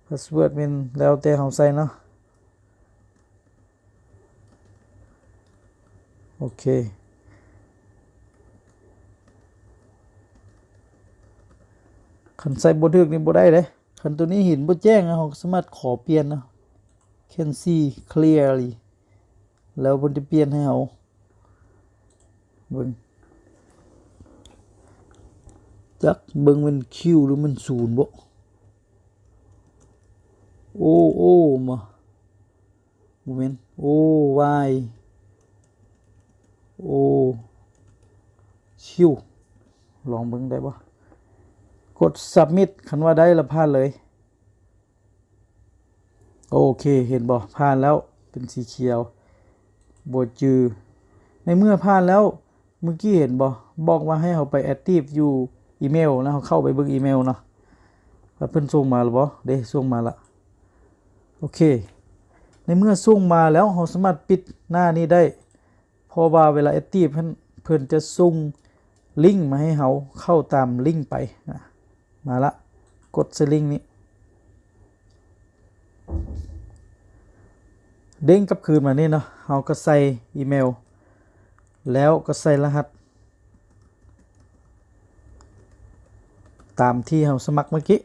ພາສເວີດແມ່ນແລ້ວແຕ່ເຮົາໃສ່ເນາະ. ໂອເຄ ຄັນໃສ່ບໍ່ຖືກນີ້ບໍ່ໄດ້ເດ້. ຄັນໂຕນີ້ເຫັນບໍ່ແຈ້ງ ເຮົາກໍສາມາດຂໍປ່ຽນເນາະ can see clearly ແລ້ວເພິ່ນຈະປ່ຽນໃຫ້ເຮົາເບິ່ງ. ຈັກເບິ່ງແມ່ນຄິວ ຫຼື ແມ່ນສູນບໍ? ໂອ ໂອ ມາ ບໍ່ແມ່ນ O Y O Q ລອງເບິ່ງໄດ້ບໍ່? ກົດ Submit ຄັນວ່າໄດ້ລະຜ່ານເລີຍ. ໂອເຄ ເຫັນບໍ່? ຜ່ານແລ້ວ ເປັນສີຂຽວ ບໍ່ຈື່. ໃນເມື່ອຜ່ານແລ້ວ ມື້ກີ້ເຫັນບໍ່? ບອກວ່າໃຫ້ເຮົາໄປ active ຢູ່ອີເມວ ແລ້ວເຮົາເຂົ້າໄປເບິ່ງອີເມວເນາະ ວ່າເພິ່ນສົ່ງມາແລ້ວບໍ່? ເດ້ ສົ່ງມາລະ. ໂອເຄ ໃນເມື່ອສົ່ງມາແລ້ວ ເຮົາສາມາດປິດໜ້ານີ້ໄດ້ ເພາະວ່າເວລາ active ຫັ້ນ ເພິ່ນຈະສົ່ງລິ້ງມາໃຫ້ເຮົາເຂົ້າຕາມລິ້ງໄປ. ມາລະ ກົດໃສ່ລິ້ງນີ້ ເດ້ງກັບຄືນມານີ້ເນາະ. ເຮົາກໍໃສ່ອີເມວ ແລ້ວກໍໃສ່ລະຫັດ ຕາມທີ່ເຮົາສະໝັກເມື່ອກີ້.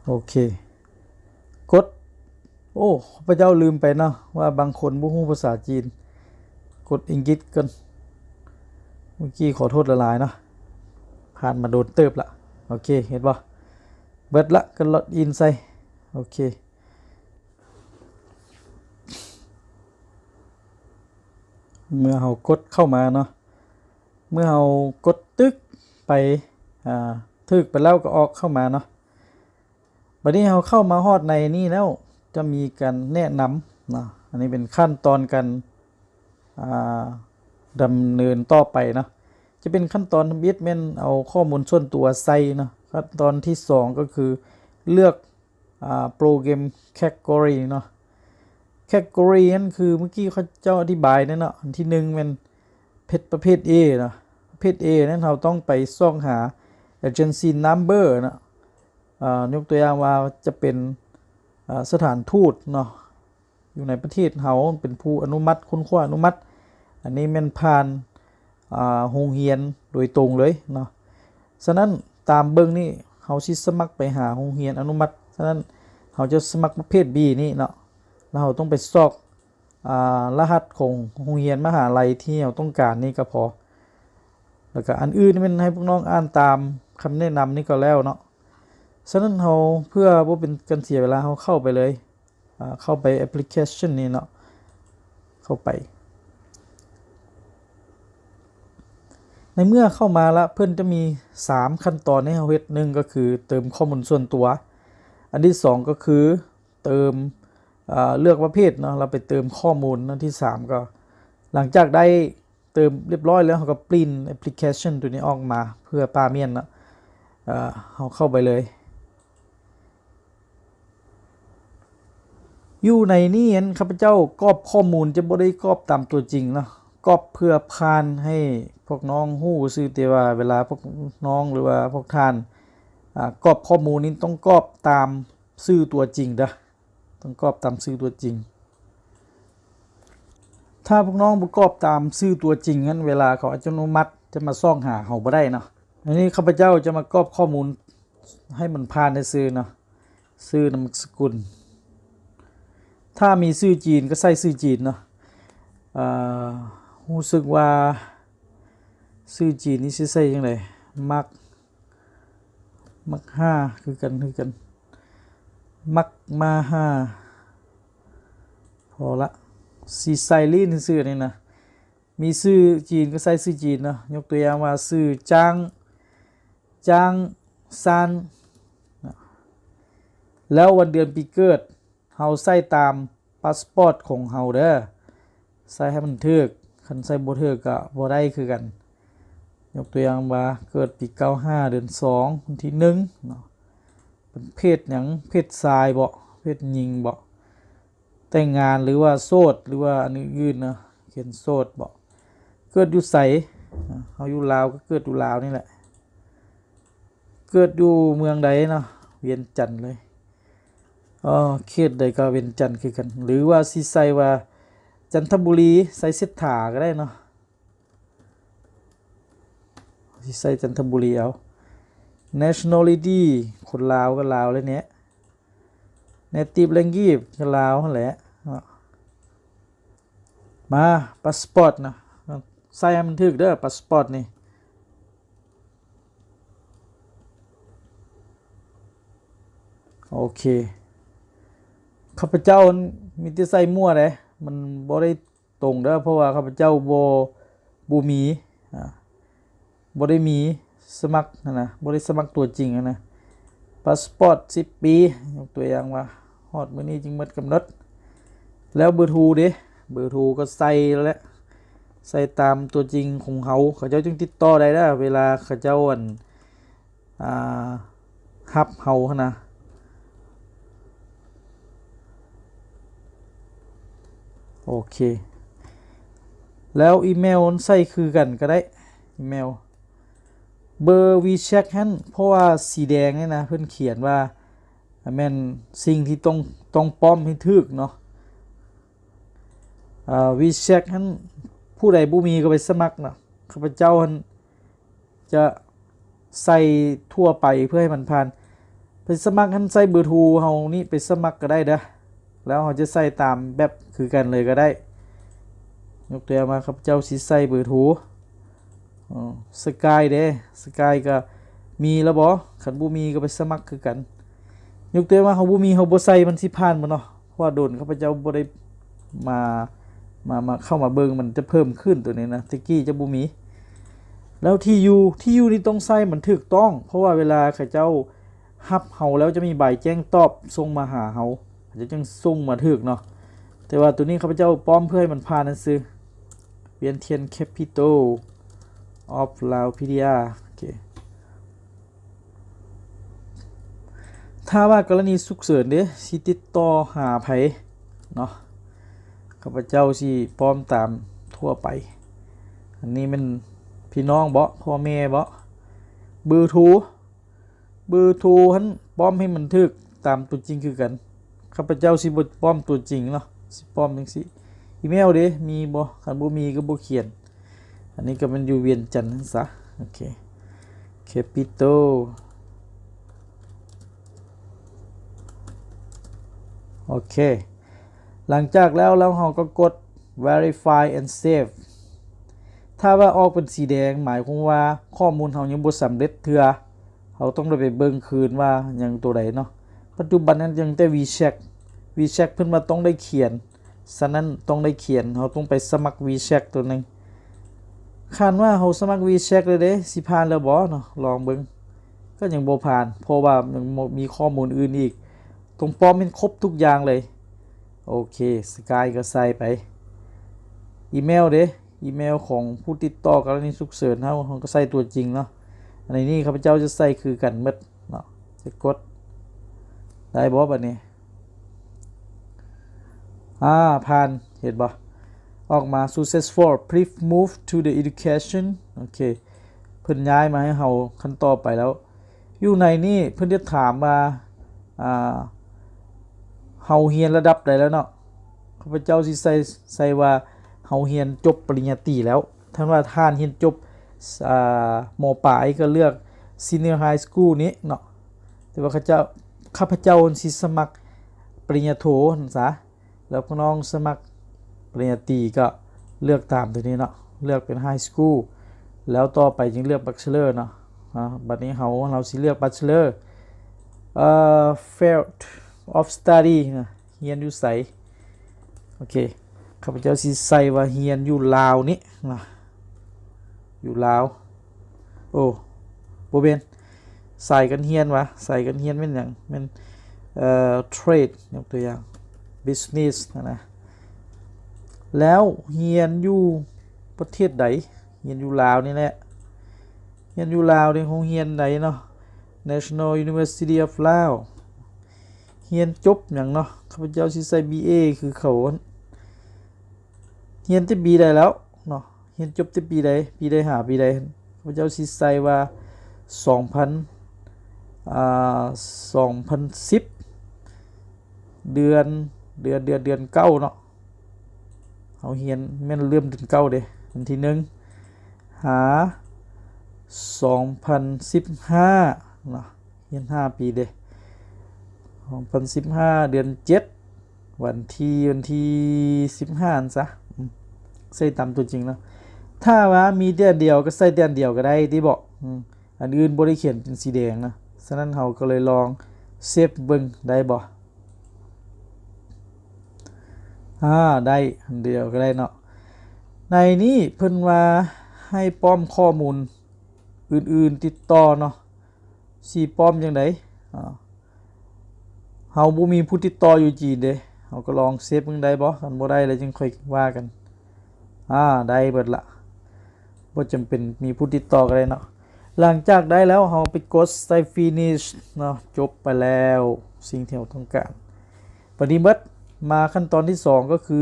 ໂອເຄ ໂອ້ ຂ້າພະເຈົ້າລືມໄປເນາະ ວ່າບາງຄົນບໍ່ຮູ້ພາສາຈີນ. ກົດອັງກິດກ່ອນ. ເມື່ອກີ້ຂໍໂທດຫຼາຍໆເນາະ ຜ່ານມາໂດນເຕີບລະ. ໂອເຄ ເຫັນບໍ່? ເບິດລະ ກໍລັອກອິນໃສ່. ໂອເຄ ເມື່ອເຮົາກົດເຂົ້າມາເນາະ ເມື່ອເຮົາກົດຕຶກໄປ ອ່າ ຖືກໄປແລ້ວກໍອອກເຂົ້າມາເນາະ. ບັດນີ້ເຮົາເຂົ້າມາຮອດໃນນີ້ແລ້ວ ຈະມີການແນະນຳເນາະ. ອັນນີ້ເປັນຂັ້ນຕອນການ ອ່າ ດຳເນີນຕໍ່ໄປເນາະ. ຈະເປັນຂັ້ນຕອນທຳອິດແມ່ນເອົາຂໍ້ມູນສ່ວນຕົວໃສ່ເນາະ. ຂັ້ນຕອນທີສອງກໍຄືເລືອກ ອ່າ ໂປຣແກຣມແຄດເກັາໂກຣີເນາະ. ແຄດເກັາໂກຣີນັ້ນຄືເມື່ອກີ້ເຂົາເຈົ້າອະທິບາຍແລ້ວເນາະ. ອັນທີໜຶ່ງແມ່ນເພດ ປະເພດ A ເນາະ. ປະເພດ A ນັ້ນເຮົາຕ້ອງໄປຊອກຫາ agency number ເນາະ. ອ່າ ຍົກຕົວຢ່າງວ່າຈະເປັນ ອ່າ ສະຖານທູດເນາະ ຢູ່ໃນປະເທດເຮົາເປັນຜູ້ອະນຸມັດ, ຄົ້ນຄວ້າອະນຸມັດ. ອັນນີ້ແມ່ນຜ່ານ ອ່າ ໂຮງຮຽນໂດຍຕົງເລີຍເນາະ. ສະນັ້ນຕາມເບິ່ງນີ້ ເຮົາຊິສະໝັກໄປຫາໂຮງຮຽນອະນຸມັດ. ສະນັ້ນເຮົາຈະສະໝັກປະເພດ B ນີ້ເນາະ ແລ້ວເຮົາຕ້ອງໄປຊອກ ອ່າ ລະຫັດຂອງໂຮງຮຽນມະຫາໄລທີ່ເຮົາຕ້ອງການນີ້ກໍພໍ. ແລ້ວກໍອັນອື່ນແມ່ນໃຫ້ພວກນ້ອງອ່ານຕາມຄຳແນະນຳນີ້ກໍແລ້ວເນາະ. ສະນັ້ນເຮົາ ເພື່ອບໍ່ເປັນການເສຍເວລາ ເຮົາເຂົ້າໄປເລີຍ. ອ່າ ເຂົ້າໄປແອັບພລິເຄຊັນນີ້ເນາະ ເຂົ້າໄປ. ໃນເມື່ອເຂົ້າມາລະ ເພິ່ນຈະມີສາມຂັ້ນຕອນໃຫ້ເຮົາເຮັດ. ໜຶ່ງກໍຄືເຕີມຂໍ້ມູນສ່ວນຕົວ, ອັນທີສອງກໍຄືເຕີມ ເອີ ເລືອກປະເພດເນາະ ແລ້ວໄປເຕີມຂໍ້ມູນ. ອັນທີສາມກໍ ຫຼັງຈາກໄດ້ ເຕີມຮຽບຮ້ອຍແລ້ວ ເຮົາກໍປຣິ້ນແອັບພລິເຄຊັນຕົວນີ້ອອກມາເພື່ອປ້າມ້ຽນເນາະ. ເອີ ເຮົາເຂົ້າໄປເລີຍ. ຢູ່ໃນນີ້ຫັ້ນ ຂ້າພະເຈົ້າກອກຂໍ້ມູນຈະບໍ່ໄດ້ກອກຕາມຕົວຈິງເນາະ, ກອກເພື່ອຜ່ານໃຫ້ພວກນ້ອງຮູ້ຊື່ ແຕ່ວ່າເວລາພວກນ້ອງ ຫຼືວ່າພວກທ່ານ ອາ ກອກຂໍ້ມູນນີ້ຕ້ອງກອກຕາມຊື່ຕົວຈິງເດີ້. ຕ້ອງກອກຕາມຊື່ຕົວຈິງ. ຖ້າພວກນ້ອງບໍ່ກອກຕາມຊື່ຕົວຈິງນັ້ນ ເວລາເຂົາອັດຕະໂນມັດຈະມາຊອກຫາເຮົາບໍ່ໄດ້ເນາະ. ອັນນີ້ຂ້າພະເຈົ້າຈະມາກອກຂໍ້ມູນໃຫ້ມັນຜ່ານຊື່ໆເນາະ, ຊື່ນາມສະກຸນ. ຖ້າມີຊື່ຈີນກໍໃສ່ຊື່ຈີນເນາະ. ເອີ ຮູ້ສຶກວ່າຊື່ຈີນນີ້ຊິໃສ່ຈັ່ງໃດ? ມັກ ມັກຫ້າຄືກັນ ຄືກັນ ມັກມາຫ້າ. ພໍລະ ຊິໃສ່ລີ້ນຊື່ນີ້ນະ. ມີຊື່ຈີນກໍໃສ່ຊື່ຈີນເນາະ, ຍົກຕົວຢ່າງວ່າຊື່ຈ້າງ ຈ້າງຊານ. ແລ້ວວັນເດືອນປີເກີດ ເຮົາໃສ່ຕາມພາສປອດຂອງເຮົາເດີ້, ໃສ່ໃຫ້ມັນຖືກ, ຄັນໃສ່ບໍ່ຖືກກໍບໍ່ໄດ້ຄືກັນ. ຍົກຕົວຢ່າງວ່າເກີດປີເກົ້າຫ້າ ເດືອນສອງ ວັນທີໜຶ່ງເນາະ. ເປັນເພດຫຍັງ? ເພດຊາຍບໍ? ເພດຍິງບໍ? ແຕ່ງງານ ຫຼືວ່າໂສດ ຫຼືວ່າອັນອື່ນໆເນາະ, ຂຽນໂສດບໍ? ເກີດຢູ່ໃສ? ເຮົາຢູ່ລາວກໍເກີດຢູ່ລາວນີ້ແຫຼະ. ເກີດຢູ່ເມືອງໃດເນາະ? ວຽງຈັນເລີຍ. ເອີ ເຂດໃດກໍວຽງຈັນຄືກັນ. ຫຼືວ່າຊິໃສ່ວ່າຈັນທະບູລີ ໃສ່ເສດຖາກໍໄດ້ເນາະ, ຊິໃສ່ຈັນທະບູລີເອົາ. Nationality ຄົນລາວກໍລາວແຫຼະເນາະ, Native Language ກໍລາວຫັ້ນແຫຼະເນາະ. ມາ ພາສປອດນະ, ໃສ່ໃຫ້ມັນຖືກເດີ້ ພາສປອດນີ້. ໂອເຄ, ຂ້າພະເຈົ້າມີແຕ່ໃສ່ມົ້ວເດ້, ມັນບໍ່ໄດ້ຕົງເດີ້, ເພາະວ່າຂ້າພະເຈົ້າບໍ່ ບໍ່ມີ ອາ ບໍ່ໄດ້ມີສະໝັກຫັ້ນນະ, ບໍ່ໄດ້ສະໝັກຕົວຈິງຫັ້ນນະ. ພາສປອດສິບປີ, ຍົກຕົວຢ່າງວ່າຮອດມື້ນີ້ຈຶ່ງໝົດກຳນົດ. ແລ້ວເບີໂທເດ? ເບີໂທກໍໃສ່ແຫຼະ, ໃສ່ຕາມຕົວຈິງຂອງເຮົາ, ເຂົາເຈົ້າຈຶ່ງຕິດຕໍ່ໄດ້ເດີ້ ເວລາເຂົາເຈົ້າ ອັນ ອາ ຮັບເຮົາຫັ້ນນະ. ໂອເຄ, ແລ້ວອີເມວໃສ່ຄືກັນກໍໄດ້, ອີເມວ. ເບີ WeChat ຫັ້ນ ເພາະວ່າສີແດງນີ້ນະ ເພິ່ນຂຽນວ່າແມ່ນສິ່ງທີ່ຕ້ອງ ຕ້ອງປ້ອມໃຫ້ຖືກເນາະ. ເອີ WeChat ຫັ້ນ ຜູ້ໃດບໍ່ມີກໍໄປສະໝັກເນາະ, ຂ້າພະເຈົ້າຫັ້ນ ຈະໃສ່ທົ່ວໄປເພື່ອໃຫ້ມັນຜ່ານ. ໄປສະໝັກຫັ້ນ ໃສ່ເບີໂທເຮົານີ້ໄປສະໝັກກໍໄດ້ເດີ້. ແລ້ວເຮົາຈະໃສ່ຕາມແບບຄືກັນເລີຍກໍໄດ້. ຍົກຕົວຢ່າງວ່າ ຂ້າພະເຈົ້າຊິໃສ່ເບີໂທ ເອີ Skype ເດ້ Skype ກໍມີແລ້ວບໍ່? ຄັນບໍ່ມີກໍໄປສະໝັກຄືກັນ. ຍົກຕົວຢ່າງວ່າເຮົາບໍ່ມີ ເຮົາບໍ່ໃສ່ ມັນຊິຜ່ານບໍ່ເນາະ? ເພາະວ່າດົນຂ້າພະເຈົ້າບໍ່ໄດ້ມາ ມາ ມາເຂົ້າມາເບິ່ງ ມັນຈະເພີ່ມຂຶ້ນຕົວນີ້ນະ ແຕ່ກີ້ຈະບໍ່ມີ. ແລ້ວທີ່ຢູ່ ທີ່ຢູ່ນີ້ຕ້ອງໃສ່ມັນຖືກຕ້ອງ ເພາະວ່າເວລາເຂົາເຈົ້າຮັບເຮົາແລ້ວ ຈະມີໃບແຈ້ງຕອບສົ່ງມາຫາເຮົາ ເຂົາເຈົ້າຈຶ່ງສົ່ງມາຖືກເນາະ. ແຕ່ວ່າຕົວນີ້ຂ້າພະເຈົ້າປ້ອມເພື່ອໃຫ້ມັນຜ່ານຊື່ໆ Vientiane Capital of Lao PDR ໂອເຄ. ຖ້າວ່າກໍລະນີສຸກເສີນເດ້ ຊິຕິດຕໍ່ຫາໃຜເນາະ? ຂ້າພະເຈົ້າຊິປ້ອມຕາມທົ່ວໄປ. ອັນນີ້ແມ່ນພີ່ນ້ອງບໍ? ພໍ່ແມ່ບໍ? ເບີໂທ ເບີໂທຫັ້ນປ້ອມໃຫ້ມັນຖືກຕາມຕົວຈິງຄືກັນ. ຂ້າພະເຈົ້າຊິບໍ່ປ້ອມຕົວຈິງເນາະ ຊິປ້ອມຈັ່ງຊີ້. ອີເມວເດ້ ມີບໍ່? ຄັນບໍ່ມີກໍບໍ່ຂຽນ. ອັນນີ້ກໍແມ່ນຢູ່ວຽງຈັນຫັ້ນຊະ. ໂອເຄ Capital ໂອເຄ. ຫຼັງຈາກແລ້ວ ແລ້ວເຮົາກໍກົດ Verify and Save. ຖ້າວ່າອອກເປັນສີແດງ ໝາຍຄວາມວ່າຂໍ້ມູນເຮົາຍັງບໍ່ສຳເລັດເທື່ອ. ເຮົາຕ້ອງໄດ້ໄປເບິ່ງຄືນວ່າຍັງຕົວໃດເນາະ. ປັດຈຸບັນນັ້ນຍັງແຕ່ WeChat WeChat ເພິ່ນວ່າຕ້ອງໄດ້ຂຽນ. ສະນັ້ນຕ້ອງໄດ້ຂຽນ ເຮົາຕ້ອງໄປສະໝັກ WeChat ຕົວໜຶ່ງ. ຄັນວ່າເຮົາສະໝັກ WeChat ແລ້ວເດ້ ຊິຜ່ານແລ້ວບໍ່ເນາະ? ລອງເບິ່ງ ກໍຍັງບໍ່ຜ່ານ ເພາະວ່າຍັງມີຂໍ້ມູນອື່ນອີກ. ຕ້ອງປ້ອມໃຫ້ຄົບທຸກຢ່າງເລີຍ. ໂອເຄ Skype ກໍໃສ່ໄປ. ອີເມວເດ້ ອີເມວຂອງຜູ້ຕິດຕໍ່ກໍລະນີສຸກເສີນເຮົາ ເຮົາກໍໃສ່ຕົວຈິງເນາະ. ອັນນີ້ຂ້າພະເຈົ້າຈະໃສ່ຄືກັນໝົດເນາະ. ຈະກົດໄດ້ບໍ່ບັດນີ້? ອາ ຜ່ານ ເຫັນບໍ່? ອອກມາ Successful, please move to the education. ໂອເຄ ເພິ່ນຍ້າຍມາໃຫ້ເຮົາຂັ້ນຕໍ່ໄປແລ້ວ. ຢູ່ໃນນີ້ເພິ່ນຈະຖາມວ່າ ອາ ເຮົາຮຽນລະດັບໃດແລ້ວເນາະ? ຂ້າພະເຈົ້າຊິໃສ່ ໃສ່ວ່າເຮົາຮຽນຈົບປະລິນຍາຕີແລ້ວ. ຖ້າວ່າທ່ານຮຽນຈົບ ອາ ມ.ປາຍ ກໍເລືອກ Senior High School ນີ້ເນາະ. ແຕ່ວ່າຂ້າເຈົ້າ ຂ້າພະເຈົ້າຊິສະໝັກປະລິນຍາໂທຫັ້ນຊະ. ແລ້ວພວກນ້ອງສະໝັກປະລິນຍາຕີກໍເລືອກຕາມຕົວນີ້ເນາະ ເລືອກເປັນ High School ແລ້ວຕໍ່ໄປຈຶ່ງເລືອກ Bachelor ເນາະ. ອາ ບັດນີ້ເຮົາ ເຮົາຊິເລືອກ Bachelor ເອີ Field of Study ນະ ຮຽນຢູ່ໃສ? ໂອເຄ ຂ້າພະເຈົ້າຊິໃສ່ວ່າຮຽນຢູ່ລາວນີ້ນະ ຢູ່ລາວ. ໂອ້ ບໍ່ແມ່ນ ສາຍການຮຽນຫວາ? ສາຍການຮຽນແມ່ນຫຍັງ? ແມ່ນ ເອີ trade ຍົກຕົວຢ່າງ business ຫັ້ນນະ. ແລ້ວຮຽນຢູ່ປະເທດໃດ? ຮຽນຢູ່ລາວນີ້ແຫຼະ. ຮຽນຢູ່ລາວໃນໂຮງຮຽນໃດເນາະ? National University of Lao. ຮຽນຈົບຫຍັງເນາະ? ຂ້າພະເຈົ້າຊິໃສ່ ບີເອ ຄືເຂົາ. ຮຽນແຕ່ປີໃດແລ້ວເນາະ? ຮຽນຈົບແຕ່ປີໃດ? ປີໃດຫາປີໃດ? ຂ້າພະເຈົ້າຊິໃສ່ວ່າ ສອງພັນ ອາ ສອງພັນສິບ ເດືອນ ເດືອນ ເດືອນ ເດືອນເກົ້າເນາະ. ເຮົາຮຽນແມ່ນເລີ່ມເດືອນເກົ້າເດ້ ວັນທີໜຶ່ງ ຫາ ສອງພັນສິບຫ້າເນາະ. ຮຽນຫ້າປີເດ້ ສອງພັນສິບຫ້າ ເດືອນເຈັດ ວັນທີ ວັນທີສິບຫ້າຫັ້ນຊະ. ອືມ ໃສ່ຕາມຕົວຈິງເນາະ. ຖ້າວ່າມີແຕ່ອັນດຽວກໍໃສ່ແຕ່ອັນດຽວກໍໄດ້ຕິເບາະ. ອືມ ອັນອື່ນບໍ່ໄດ້ຂຽນເປັນສີແດງນະ. ສະນັ້ນເຮົາກໍເລີຍລອງເຊບເບິ່ງໄດ້ບໍ່? ອາ ໄດ້ ອັນດຽວກໍໄດ້ເນາະ. ໃນນີ້ເພິ່ນວ່າໃຫ້ປ້ອມຂໍ້ມູນອື່ນໆຕິດຕໍ່ເນາະ. ຊິປ້ອມຈັ່ງໃດ? ອາ ເຮົາບໍ່ມີຜູ້ຕິດຕໍ່ຢູ່ຈີນເດ້ ເຮົາກໍລອງເຊບເບິ່ງໄດ້ບໍ່? ຄັນບໍ່ໄດ້ແລ້ວຈຶ່ງຄ່ອຍວ່າກັນ. ອາ ໄດ້ເບິດລະ ບໍ່ຈຳເປັນມີຜູ້ຕິດຕໍ່ກໍໄດ້ເນາະ. ຫຼັງຈາກໄດ້ແລ້ວ ເຮົາໄປກົດໃສ່ finish ເນາະ. ຈົບໄປແລ້ວສິ່ງທີ່ເຮົາຕ້ອງການ. ບັດນີ້ເບິດ ມາຂັ້ນຕອນທີສອງ ກໍຄື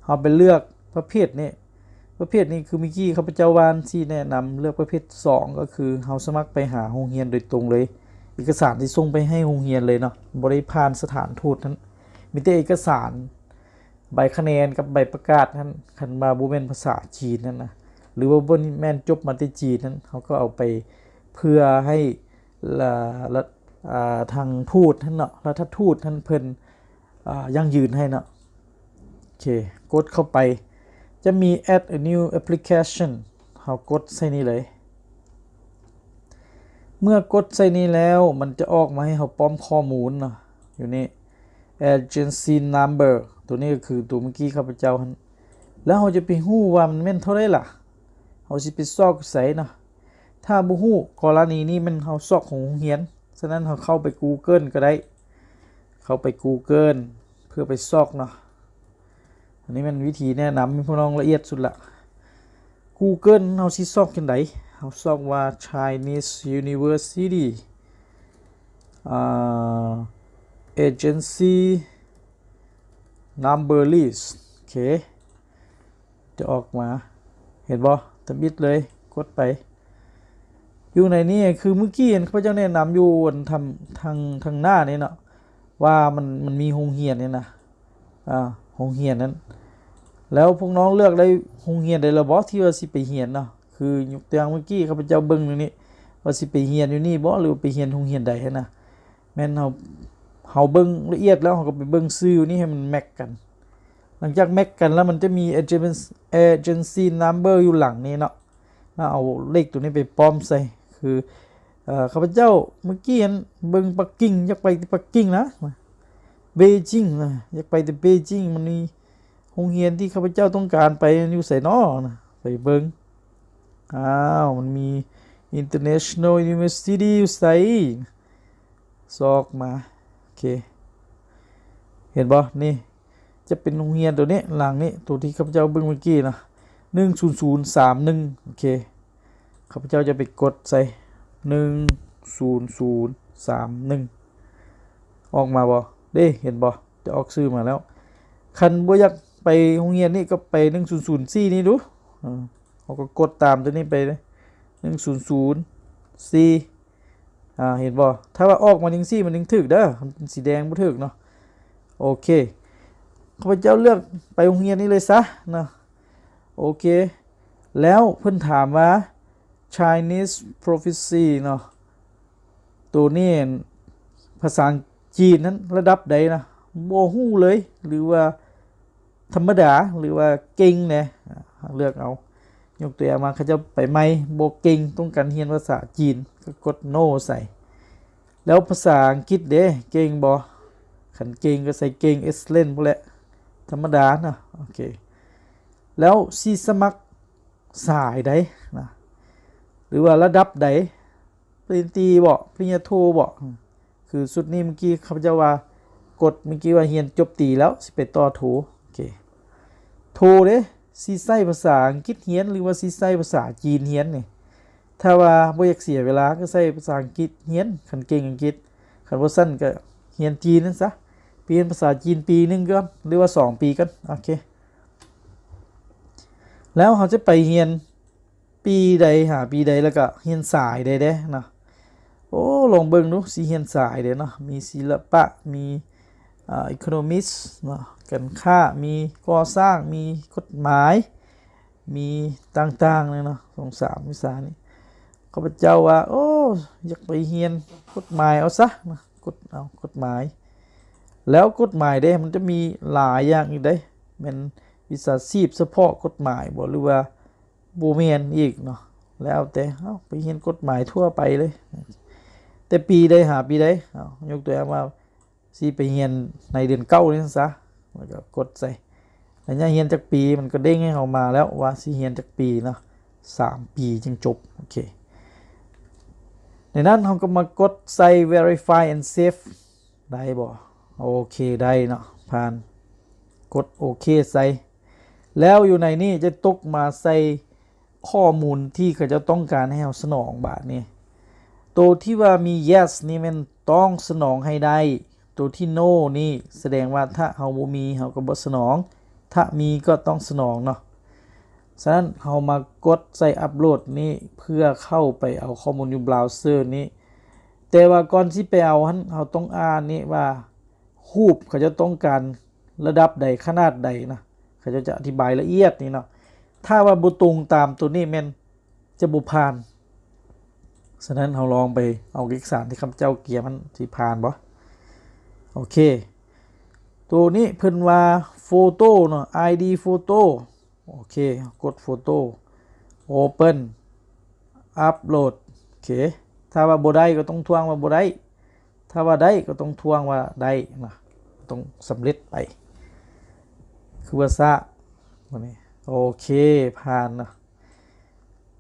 ເຮົາໄປເລືອກປະເພດນີ້. ປະເພດນີ້ຄືເມື່ອກີ້ຂ້າພະເຈົ້າວ່າຊິແນະນຳເລືອກປະເພດສອງ ກໍຄືເຮົາສະໝັກໄປຫາໂຮງຮຽນໂດຍຕົງເລີຍ ເອກະສານທີ່ສົ່ງໄປໃຫ້ໂຮງຮຽນເລີຍເນາະ ບໍ່ໄດ້ຜ່ານສະຖານທູດຫັ້ນ ມີແຕ່ເອກະສານ ໃບຄະແນນກັບໃບປະກາດຫັ້ນ ຄັນວ່າບໍ່ແມ່ນພາສາຈີນຫັ້ນນະ ຫຼືວ່າບໍ່ແມ່ນຈົບມາແຕ່ຈີນຫັ້ນ ເຮົາກໍເອົາໄປເພື່ອໃຫ້ ລະ ລະ ອາ ທາງທູດຫັ້ນເນາະ ລັດຖະທູດຫັ້ນເພິ່ນ ອ່າ ຢັ້ງຢືນໃຫ້ເນາະ. ໂອເຄ ກົດເຂົ້າໄປ ຈະມີ add a new application ເຮົາກົດໃສ່ນີ້ເລີຍ. ເມື່ອກົດໃສ່ນີ້ແລ້ວ ມັນຈະອອກມາໃຫ້ເຮົາປ້ອມຂໍ້ມູນເນາະ ຢູ່ນີ້ agency number ຕົວນີ້ກໍຄືຕົວເມື່ອກີ້ຂ້າພະເຈົ້າຫັ້ນ ແລ້ວເຮົາຈະໄປຮູ້ວ່າມັນແມ່ນເທົ່າໃດລະ ເຮົາຊິໄປຊອກໃສເນາະ. ຖ້າບໍ່ຮູ້ ກໍລະນີນີ້ແມ່ນເຮົາຊອກຂອງໂຮງຮຽນ, ສະນັ້ນເຮົາເຂົ້າໄປ Google ກໍໄດ້, ເຂົ້າໄປ Google ເພື່ອໄປຊອກເນາະ. ອັນນີ້ແມ່ນວິທີແນະນຳໃຫ້ພວກນ້ອງລະອຽດສຸດລະ. Google ເຮົາຊິຊອກຈັ່ງໃດ? ເຮົາຊອກວ່າ Chinese University ອ່າ Agency Number List ໂອເຄ ຈະອອກມາ ເຫັນບໍ່? ທຳອິດເລີຍ ກົດໄປ. ຢູ່ໃນນີ້ຄືມື້ກີ້ເຫັນຂ້າພະເຈົ້າແນະນຳຢູ່ທາງ ທາງ ທາງໜ້ານີ້ເນາະ ວ່າມັນ ມັນມີໂຮງຮຽນນີ້ນະ ອ່າ ໂຮງຮຽນນັ້ນ. ແລ້ວພວກນ້ອງເລືອກໄດ້ໂຮງຮຽນໃດແລ້ວບໍ່ທີ່ວ່າຊິໄປຮຽນເນາະ? ຄືຍົກຕົວຢ່າງມື້ກີ້ຂ້າພະເຈົ້າເບິ່ງຢູ່ນີ້ ວ່າຊິໄປຮຽນຢູ່ນີ້ບໍ່ ຫຼືວ່າໄປຮຽນໂຮງຮຽນໃດຫັ້ນນະ. ແມ່ນເຮົາ ເຮົາເບິ່ງລະອຽດແລ້ວ ເຮົາກໍໄປເບິ່ງຊື່ຢູ່ນີ້ໃຫ້ມັນແມັດກັນ. ຫຼັງຈາກແມັດກັນແລ້ວ ມັນຈະມີ agency agency number ຢູ່ຫຼັງນີ້ເນາະ. ເຮົາເອົາເລກຕົວນີ້ໄປປ້ອມໃສ່ ຄື ເອີ ຂ້າພະເຈົ້າມື້ກີ້ຫັ້ນເບິ່ງປັກກິ່ງ ຢາກໄປທີ່ປັກກິ່ງນະ ເບຈິງນະ ຢາກໄປແຕ່ເບຈິງ. ມັນມີໂຮງຮຽນທີ່ຂ້າພະເຈົ້າຕ້ອງການໄປຢູ່ໃສນໍນະ ໄປເບິ່ງ. ອ້າວ ມັນມີ International University ຢູ່ໃສ? ຊອກມາ ໂອເຄ ເຫັນບໍ່? ນີ້ຈະເປັນໂຮງຮຽນຕົວນີ້ ຫຼັງນີ້ ຕົວທີ່ຂ້າພະເຈົ້າເບິ່ງເມື່ອກີ້ນະ ໜຶ່ງສູນສູນສາມໜຶ່ງ. ໂອເຄ ຂ້າພະເຈົ້າຈະໄປກົດໃສ່ ໜຶ່ງສູນສູນສາມໜຶ່ງ ອອກມາບໍ່? ເດ້ ເຫັນບໍ່? ຈະອອກຊື່ມາແລ້ວ. ຄັນບໍ່ຢາກໄປໂຮງຮຽນນີ້ ກໍໄປ ໜຶ່ງສູນສູນສີ່ນີ້ດູ. ເອີ ເຮົາກໍກົດຕາມຕົວນີ້ໄປເລີຍ ໜຶ່ງສູນສູນສີ່. ອ່າ ເຫັນບໍ່? ຖ້າວ່າອອກມາຈັ່ງຊີ້ ມັນຍັງຖືກເດີ ມັນເປັນສີແດງບໍ່ຖືກເນາະ. ໂອເຄ ຂ້າພະເຈົ້າເລືອກໄປໂຮງຮຽນນີ້ເລີຍຊະເນາະ. ໂອເຄ ແລ້ວເພິ່ນຖາມວ່າ Chinese Proficiency ເນາະ ໂຕນີ້ ພາສາຈີນນັ້ນລະດັບໃດນະ? ບໍ່ຮູ້ເລີຍ ຫຼືວ່າທຳມະດາ ຫຼືວ່າເກັ່ງແດ່ ເລືອກເອົາ. ຍົກຕົວຢ່າງວ່າ ເຂົາເຈົ້າໄປໃໝ່ ບໍ່ເກັ່ງ ຕ້ອງການຮຽນພາສາຈີນ ກໍກົດ No ໃສ່. ແລ້ວພາສາອັງກິດເດ ເກັ່ງບໍ່? ຄັນເກັ່ງກໍໃສ່ເກັ່ງ Excellent ພຸ້ນແຫຼະ ທຳມະດາເນາະ. ໂອເຄ ແລ້ວຊິສະໝັກສາຍໃດນະ ຫຼືວ່າລະດັບໃດ? ປະລິນຍາຕີບໍ? ປະລິນຍາໂທບໍ? ຄືຊຸດນີ້ເມື່ອກີ້ຂ້າພະເຈົ້າວ່າ ກົດເມື່ອກີ້ວ່າຮຽນຈົບຕີແລ້ວ ຊິໄປຕໍ່ໂທ. ໂອເຄ ໂທເດ້ ຊິໃຊ້ພາສາອັງກິດຮຽນ ຫຼືວ່າຊິໃຊ້ພາສາຈີນຮຽນນີ້? ຖ້າວ່າບໍ່ຢາກເສຍເວລາ ກໍໃຊ້ພາສາອັງກິດຮຽນ ຄັນເກັ່ງອັງກິດ. ຄັນບໍ່ຊັ້ນກໍຮຽນຈີນນັ້ນຊະ ໄປຮຽນພາສາຈີນປີໜຶ່ງກ່ອນ ຫຼືວ່າສອງປີກ່ອນ. ໂອເຄ ແລ້ວເຮົາຈະໄປຮຽນ ປີໃດຫາປີໃດ ແລ້ວກະຮຽນສາຍໃດແດ່ເນາະ. ໂອ້ ລອງເບິ່ງດູ ຊິຮຽນສາຍໃດເນາະ. ມີສິລະປະ ມີ ອ່າ Economics ເນາະ ການຄ້າ ມີກໍ່ສ້າງ ມີກົດໝາຍ ມີຕ່າງໆເນາະ ສອງສາມວິຊານີ້. ຂ້າພະເຈົ້າວ່າ ໂອ້ ຢາກໄປຮຽນກົດໝາຍເອົາຊະເນາະ ກົດ ເອົາກົດໝາຍ. ແລ້ວກົດໝາຍເດ້ ມັນຈະມີຫຼາຍຢ່າງອີກເດ້ ແມ່ນວິຊາຊີບສະເພາະກົດໝາຍບໍ ຫຼືວ່າ ບໍ່ແມ່ນອີກເນາະ ແລ້ວແຕ່ເຮົາໄປຮຽນກົດໝາຍທົ່ວໄປເລີຍ. ແຕ່ປີໃດຫາປີໃດ ເອົາ ຍົກຕົວຢ່າງວ່າ ຊິໄປຮຽນໃນເດືອນເກົ້ານີ້ຊະ ແລ້ວກໍກົດໃສ່ ໄລຍະຮຽນຈັກປີ ມັນກໍເດ້ງໃຫ້ເຮົາມາແລ້ວວ່າຊິຮຽນຈັກປີເນາະ ສາມປີຈຶ່ງຈົບ. ໂອເຄ ໃນນັ້ນເຮົາກໍມາກົດໃສ່ Verify and Save ໄດ້ບໍ່? ໂອເຄ ໄດ້ເນາະ ຜ່ານ ກົດໂອເຄໃສ່. ແລ້ວຢູ່ໃນນີ້ຈະຕົກມາໃສ່ຂໍ້ມູນທີ່ເຂົາເຈົ້າຕ້ອງການໃຫ້ເຮົາສະໜອງ. ບາດນີ້ໂຕທີ່ວ່າມີ Yes ນີ້ແມ່ນຕ້ອງສະໜອງໃຫ້ໄດ້, ໂຕທີ່ No ນີ້ສະແດງວ່າຖ້າເຮົາບໍ່ມີ ເຮົາກໍບໍ່ສະໜອງ, ຖ້າມີກໍຕ້ອງສະໜອງເນາະ. ສະນັ້ນເຮົາມາກົດໃສ່ Upload ນີ້ເພື່ອເຂົ້າໄປເອົາຂໍ້ມູນຢູ່ Browser ນີ້. ແຕ່ວ່າກ່ອນຊິໄປເອົາຫັ້ນ ເຮົາຕ້ອງອ່ານນີ້ວ່າ ຮູບເຂົາເຈົ້າຕ້ອງການລະດັບໃດ ຂະໜາດໃດນະ ເຂົາເຈົ້າຈະອະທິບາຍລະອຽດນີ້ເນາະ. ຖ້າວ່າບໍ່ຕົງຕາມໂຕນີ້ແມ່ນຈະບໍ່ຜ່ານ. ສະນັ້ນເຮົາລອງໄປເອົາເອກສານທີ່ຂ້າພະເຈົ້າກຽມຫັ້ນ ຊິຜ່ານບໍ່? ໂອເຄ ໂຕນີ້ເພິ່ນວ່າໂຟໂຕ້ເນາະ ໄອດີໂຟໂຕ້ ໂອເຄ ກົດໂຟໂຕ້ Open Upload ໂອເຄ ຖ້າວ່າບໍ່ໄດ້ກໍຕ້ອງທວງວ່າບໍ່ໄດ້ ຖ້າວ່າໄດ້ກໍຕ້ອງທວງວ່າໄດ້ນະ ຕ້ອງສຳເລັດໄປ ຄືວ່າຊ້າ ໂອເຄ ຜ່ານນະ.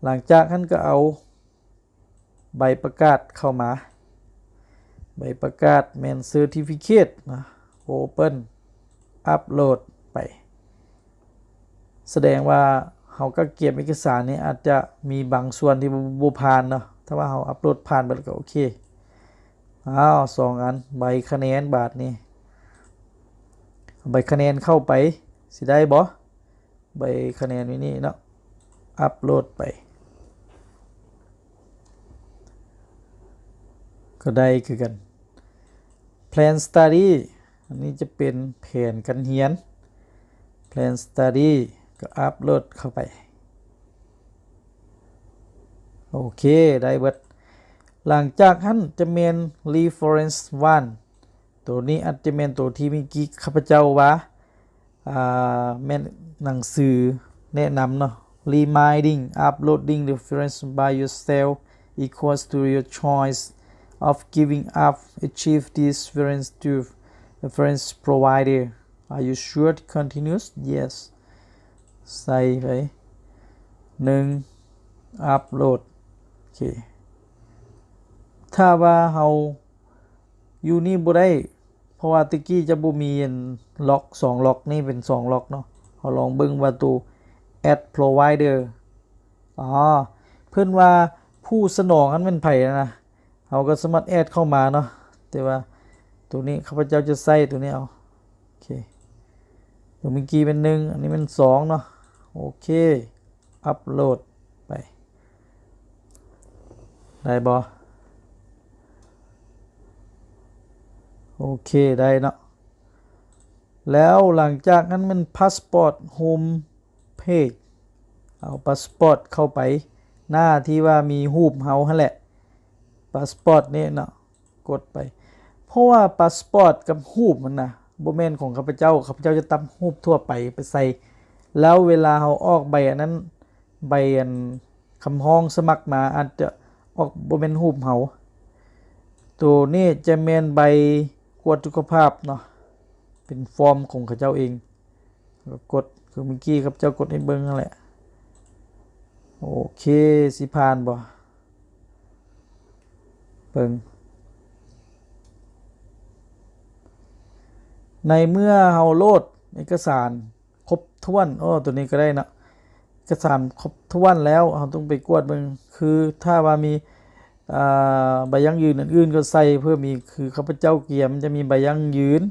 ຫຼັງຈາກນັ້ນກໍເອົາ ໃບປະກາດເຂົ້າມາ ໃບປະກາດແມ່ນ Certificate ນະ Open Upload ໄປ ສະແດງວ່າເຮົາກະກຽມເອກະສານນີ້ອາດຈະມີບາງສ່ວນທີ່ບໍ່ ບໍ່ຜ່ານເນາະ ຖ້າວ່າເຮົາອັບໂຫຼດຜ່ານເບິດກະໂອເຄ. ອ້າວ ສອງອັນ ໃບຄະແນນ ບາດນີ້ ເອົາໃບຄະແນນເຂົ້າໄປ ຊິໄດ້ບໍ່? ໃບຄະແນນຢູ່ນີ້ເນາະ ອັບໂຫຼດໄປ ກໍໄດ້ຄືກັນ. Plan Study ອັນນີ້ຈະເປັນແຜນການຮຽນ Plan Study ກໍອັບໂຫຼດເຂົ້າໄປ ໂອເຄ ໄດ້ເບິດ. ຫຼັງຈາກຫັ້ນຈະແມ່ນ Reference One ໂຕນີ້ອາດຈະແມ່ນໂຕທີ່ມີກີ້ຂ້າພະເຈົ້າວ່າ ອ່າ ແມ່ນໜັງສືແນະນຳເນາະ Reminding uploading reference by yourself equals to your choice of giving up achieve this reference to reference provider. Are you sure to continue? Yes. ໃສ່ໄປ ໜຶ່ງ ອັບໂຫຼດ ໂອເຄ ຖ້າວ່າເຮົາຢູ່ນີ້ບໍ່ໄດ້ ເພາະວ່າແຕ່ກີ້ຈະບໍ່ມີອັນລັອກ ສອງລັອກ ນີ້ເປັນສອງລັອກເນາະ ເຮົາລອງເບິ່ງວ່າໂຕ Add Provider ອໍ ເພິ່ນວ່າຜູ້ສະໜອງຫັ້ນແມ່ນໃຜນະ ເຮົາກໍສາມາດ add ເຂົ້າມາເນາະ ແຕ່ວ່າໂຕນີ້ຂ້າພະເຈົ້າຈະໃຊ້ໂຕນີ້ເອົາ ໂອເຄ ໂຕເມື່ອກີ້ແມ່ນໜຶ່ງ ອັນນີ້ແມ່ນສອງເນາະ ໂອເຄ ອັບໂຫຼດໄປ ໄດ້ບໍ່? ໂອເຄ ໄດ້ເນາະ ແລ້ວຫຼັງຈາກນັ້ນແມ່ນ Passport Home Page ເອົາ Passport ເຂົ້າໄປ ໜ້າທີ່ວ່າມີຮູບເຮົາຫັ້ນແຫຼະ Passport ນີ້ເນາະ ກົດໄປ ເພາະວ່າ Passport ກັບຮູບມັນນະ ບໍ່ແມ່ນຂອງຂ້າພະເຈົ້າ ຂ້າພະເຈົ້າຈະຕັດຮູບທົ່ວໄປໄປໃສ່ ແລ້ວເວລາເຮົາອອກໃບອັນນັ້ນ ໃບອັນຄຳຮ້ອງສະໝັກມາ ອາດຈະອອກບໍ່ແມ່ນຮູບເຮົາ ໂຕນີ້ຈະແມ່ນໃບກວດສຸຂະພາບເນາະ ເປັນຟອມຂອງເຂົາເຈົ້າເອງ ກໍກົດ ຄືເມື່ອກີ້ຂ້າພະເຈົ້າກົດໃຫ້ເບິ່ງຫັ້ນແຫຼະ ໂອເຄ ຊິຜ່ານບໍ່? ເບິ່ງ ໃນເມື່ອເຮົາໂຫຼດເອກະສານຄົບຖ້ວນ ໂອ້ ໂຕນີ້ກໍໄດ້ເນາະ ເອກະສານຄົບຖ້ວນແລ້ວ ເຮົາຕ້ອງໄປກວດເບິ່ງ ຄືຖ້າວ່າມີ ອ່າ ໃບຢັ້ງຢືນອັນອື່ນກໍໃສ່ເພີ່ມອີກ ຄືຂ້າພະເຈົ້າກຽມຈະມີໃບຢັ້ງຢືນ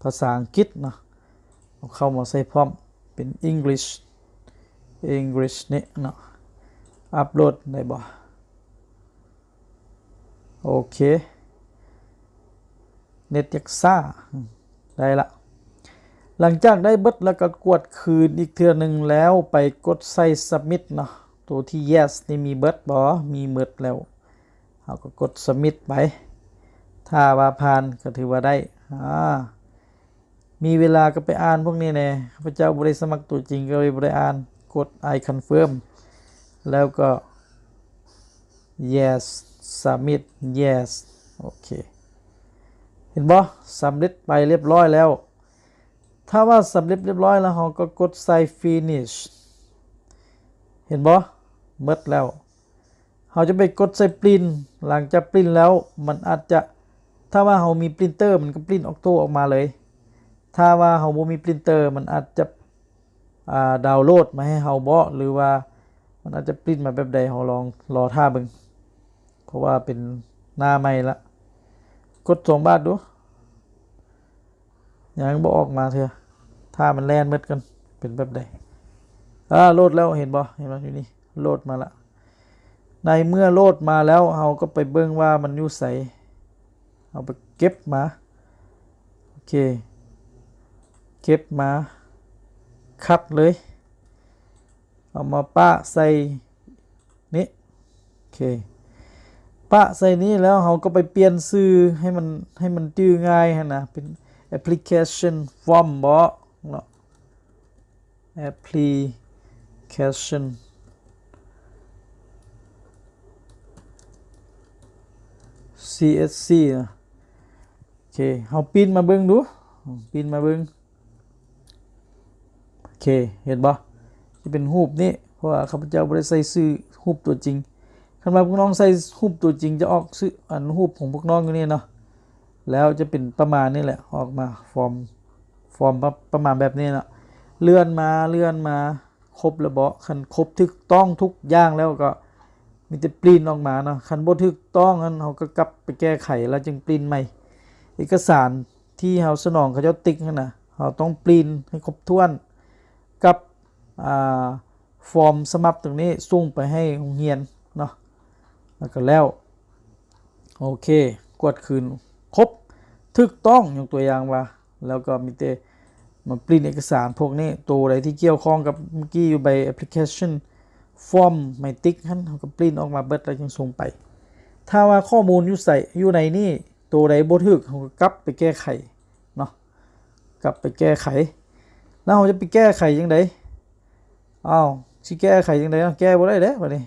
ພາສາອັງກິດເນາະ ເອົາເຂົ້າມາໃສ່ພ້ອມ ເປັນ English English ນີ້ເນາະ ອັບໂຫຼດໄດ້ບໍ່? ໂອເຄ ເນັດຢາກຊ້າ ໄດ້ລະ ຫຼັງຈາກໄດ້ເບິດແລ້ວກໍກວດຄືນອີກເທື່ອໜຶ່ງ ແລ້ວໄປກົດໃສ່ Submit ເນາະ ໂຕທີ່ Yes ນີ້ມີເບິດບໍ່? ມີໝົດແລ້ວ ເຮົາກໍກົດ Submit ໄປ ຖ້າວ່າຜ່ານກໍຖືວ່າໄດ້ ອາ ມີເວລາກໍໄປອ່ານພວກນີ້ແດ່ ຂ້າພະເຈົ້າບໍ່ໄດ້ສະໝັກຕົວຈິງ ກໍເລີຍບໍ່ໄດ້ອ່ານ ກົດ I confirm ແລ້ວກໍ Yes Submit Yes ໂອເຄ ເຫັນບໍ່? ສຳເລັດໄປລຽບລ້ອຍແລ້ວ ຖ້າວ່າສຳເລັດລຽບລ້ອຍແລ້ວ ເຮົາກໍກົດໃສ່ Finish ເຫັນບໍ່? ໝົດແລ້ວ ເຮົາຈະໄປກົດໃສ່ Print ຫຼັງຈາກ Print ແລ້ວ ມັນອາດຈະ ຖ້າວ່າເຮົາມີ Printer ມັນກໍ Print Auto ອອກມາເລີຍ ຖ້າວ່າເຮົາບໍ່ມີ Printer ມັນອາດຈະ ອ່າ ດາວໂຫຼດມາໃຫ້ເຮົາບໍ ຫຼືວ່າມັນອາດຈະ Print ມາແບບໃດ ເຮົາລອງລໍຖ້າເບິ່ງ ເພາະວ່າເປັນໜ້າໃໝ່ລະ ກົດສອງບາດດູ. ຍັງບໍ່ອອກມາເທື່ອ ຖ້າມັນແລ່ນໝົດກ່ອນ ເປັນແບບໃດ? ອາ ໂຫຼດແລ້ວ ເຫັນບໍ່? ເຫັນບໍ່? ຢູ່ນີ້ ໂຫຼດມາລະ ໃນເມື່ອໂຫຼດມາແລ້ວ ເຮົາກໍໄປເບິ່ງວ່າມັນຢູ່ໃສ ເຮົາໄປເກັບມາ ໂອເຄ ເກັບມາ ຄັດເລີຍ ເອົາມາປະໃສ່ນີ້ ໂອເຄ ປະໃສ່ນີ້ແລ້ວ ເຮົາກໍໄປປ່ຽນຊື່ໃຫ້ມັນ ໃຫ້ມັນຈື່ງ່າຍຫັ້ນນະ ເປັນ application form ບໍ່ເນາະ application C S C ນະ ໂອເຄ ເຮົາປິ່ນມາເບິ່ງດູ ປິ່ນມາເບິ່ງ ໂອເຄ ເຫັນບໍ່ ຈະເປັນຮູບນີ້ ເພາະວ່າຂ້າພະເຈົ້າບໍ່ໄດ້ໃສ່ຊື່ຮູບຕົວຈິງ. ຄັນວ່າພວກນ້ອງໃສ່ຮູບຕົວຈິງ ຈະອອກຊື່ ອັນ ຮູບຂອງພວກນ້ອງຢູ່ນີ້ເນາະ ແລ້ວຈະເປັນປະມານນີ້ແຫຼະ ອອກມາຟອມ ຟອມປະ ປະມານແບບນີ້ເນາະ. ເລື່ອນມາ ເລື່ອນມາ ຄົບແລ້ວບໍ່? ຄັນຄົບຖືກຕ້ອງທຸກຢ່າງແລ້ວກໍມີແຕ່ປຣິ້ນອອກມາເນາະ. ຄັນບໍ່ຖືກຕ້ອງຫັ້ນ ເຮົາກໍກັບໄປແກ້ໄຂ ແລ້ວຈຶ່ງປຣິ້ນໃໝ່. ເອກະສານທີ່ເຮົາສະໜອງເຂົາເຈົ້າຕິກຫັ້ນນະ ເຮົາຕ້ອງປຣິ້ນໃຫ້ຄົບຖ້ວນກັບ ອ່າ ຟອມສະບັບຕົງນີ້ສົ່ງໄປໃຫ້ໂຮງຮຽນເນາະ ແລ້ວກໍແລ້ວ. ໂອເຄ ກວດຄືນຄົບຖືກຕ້ອງ ຍົກຕົວຢ່າງວ່າ ແລ້ວກໍມີແຕ່ມາປຣິ້ນເອກະສານພວກນີ້ ໂຕໃດທີ່ກ່ຽວຂ້ອງກັບເມື່ອກີ້ຢູ່ໃບ application form ໃບຕິກຫັ້ນ ເຮົາກໍປຣິ້ນອອກມາເບິດ ແລ້ວຈຶ່ງສົ່ງໄປ. ຖ້າວ່າຂໍ້ມູນຢູ່ໃສ ຢູ່ໃນນີ້ ໂຕໃດບໍ່ຖືກ ເຮົາກໍກັບໄປແກ້ໄຂເນາະ ກັບໄປແກ້ໄຂ. ແລ້ວເຮົາຈະໄປແກ້ໄຂຈັ່ງໃດ? ອ້າວ ຊິແກ້ໄຂຈັ່ງໃດເນາະ? ແກ້ບໍ່ໄດ້ເດ້ບັດນີ້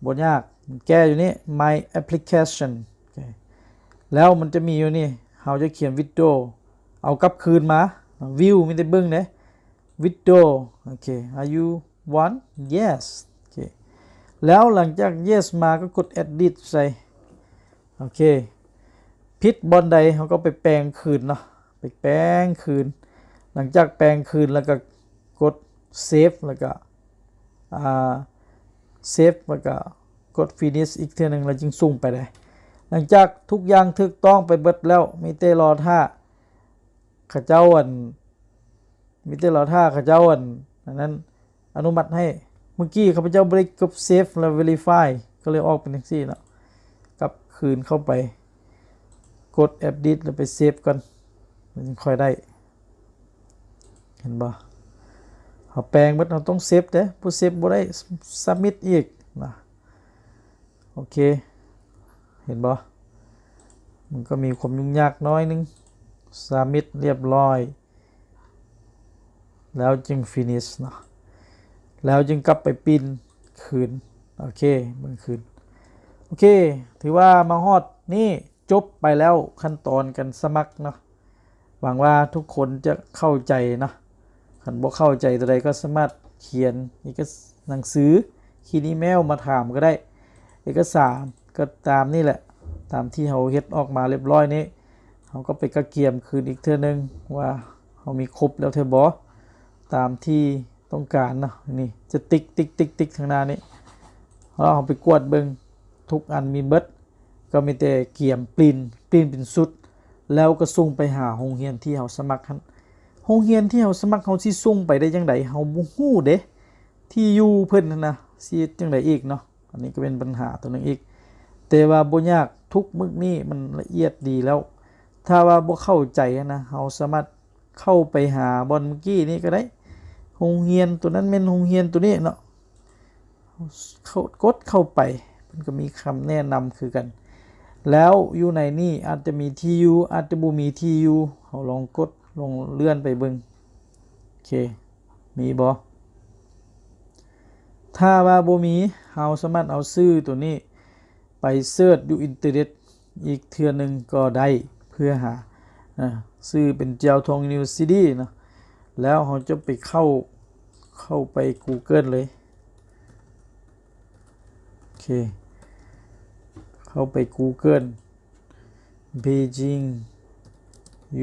ບໍ່ຍາກ ແກ້ຢູ່ນີ້ My Application ໂອເຄ ແລ້ວມັນຈະມີຢູ່ນີ້ ເຮົາຈະຂຽນ Window ເອົາກັບຄືນມາ View ມີແຕ່ເບິ່ງເດ້ Window ໂອເຄ Are you one? Yes ໂອເຄ ແລ້ວຫຼັງຈາກ Yes ມາກໍກົດ Edit ໃສ່ ໂອເຄ ຜິດບ່ອນໃດເຮົາກໍໄປແປງຄືນເນາະ ໄປແປງຄືນ. ຫຼັງຈາກແປງຄືນແລ້ວກໍກົດ Save ແລ້ວກໍ ອ່າ Save ແລ້ວກໍກົດ Finish ອີກເທື່ອໜຶ່ງ ແລ້ວຈຶ່ງສົ່ງໄປໄດ້. ຫຼັງຈາກທຸກຢ່າງຖືກຕ້ອງໄປເບິດແລ້ວ ມີແຕ່ລໍຖ້າເຂົາເຈົ້າ ອັນ ມີແຕ່ລໍຖ້າເຂົາເຈົ້າ ອັນ ອັນນັ້ນ ອະນຸມັດໃຫ້. ເມື່ອກີ້ຂ້າພະເຈົ້າບໍ່ໄດ້ກົດ Save ແລ້ວ Verify ກໍເລີຍອອກເປັນຈັ່ງຊີ້ເນາະ. ກັບຄືນເຂົ້າໄປ ກົດ Edit ແລ້ວໄປ Save ກ່ອນ ມັນຈຶ່ງຄ່ອຍໄດ້ ເຫັນບໍ່? ເຮົາແປງເບິດ ເຮົາຕ້ອງ Save ເດ້ ບໍ່ Save ບໍ່ໄດ້ Submit ອີກນະ. ໂອເຄ ເຫັນບໍ່? ມັນກໍມີຄວາມຫຍຸ້ງຍາກໜ້ອຍໜຶ່ງ. Submit ລຽບລ້ອຍ ແລ້ວຈຶ່ງ Finish ເນາະ ແລ້ວຈຶ່ງກັບໄປປຣິ້ນຄືນ. ໂອເຄ ເບິ່ງຄືນ. ໂອເຄ ຖືວ່າມາຮອດນີ້ ຈົບໄປແລ້ວຂັ້ນຕອນການສະໝັກເນາະ. ຫວັງວ່າທຸກຄົນຈະເຂົ້າໃຈເນາະ. ຄັນບໍ່ເຂົ້າໃຈຕົວໃດກໍສາມາດຂຽນເອກະ ໜັງສື ຂຽນອີເມວມາຖາມກໍໄດ້. ເອກະສານກໍຕາມນີ້ແຫຼະ ຕາມທີ່ເຮົາເຮັດອອກມາລຽບລ້ອຍນີ້ ເຮົາກໍໄປກະກຽມຄືນອີກເທື່ອໜຶ່ງວ່າເຮົາມີຄົບແລ້ວແທ້ບໍ່ ຕາມທີ່ຕ້ອງການເນາະ. ນີ້ຈະຕິກ ຕິກ ຕິກ ຕິກ ທາງໜ້ານີ້ ແລ້ວເຮົາໄປກວດເບິ່ງທຸກອັນມີເບິດ ກໍມີແຕ່ກຽມປຣິ້ນ ປຣິ້ນເປັນຊຸດ ແລ້ວກໍສົ່ງໄປຫາໂຮງຮຽນທີ່ເຮົາສະໝັກຫັ້ນ. ໂຮງຮຽນທີ່ເຮົາສະໝັກ ເຮົາຊິສົ່ງໄປໄດ້ຈັ່ງໃດ? ເຮົາບໍ່ຮູ້ເດ້ ທີ່ຢູ່ເພິ່ນຫັ້ນນະ ຊິເຮັດຈັ່ງໃດອີກເນາະ. ອັນນີ້ກໍເປັນບັນຫາຕົວໜຶ່ງອີກ ແຕ່ວ່າບໍ່ຍາກ ທຸກມື້ນີ້ມັນລະອຽດດີແລ້ວ. ຖ້າວ່າບໍ່ເຂົ້າໃຈຫັ້ນນະ ເຮົາສາມາດເຂົ້າໄປຫາບ່ອນເມື່ອກີ້ນີ້ກໍໄດ້ ໂຮງຮຽນຕົວນັ້ນແມ່ນໂຮງຮຽນຕົວນີ້ເນາະ. ເຂົ້າ ກົດເຂົ້າໄປ ເພິ່ນກໍມີຄຳແນະນຳຄືກັນ. ແລ້ວຢູ່ໃນນີ້ອາດຈະມີທີ່ຢູ່ ອາດຈະບໍ່ມີທີ່ຢູ່ ເຮົາລອງກົດ ລອງເລື່ອນໄປເບິ່ງ. ໂອເຄ ມີບໍ່? ຖ້າວ່າບໍ່ມີ ເຮົາສາມາດເອົາຊື່ຕົວນີ້ໄປເສີດຢູ່ອິນເຕີເນັດ ອີກເທື່ອໜຶ່ງກໍໄດ້ ເພື່ອຫາ ອາ ຊື່ເປັນ Chiao Tung University ເນາະ. ແລ້ວເຮົາຈະໄປເຂົ້າ ເຂົ້າໄປ Google ເລີຍ. ໂອເຄ ເຂົ້າໄປ Google Beijing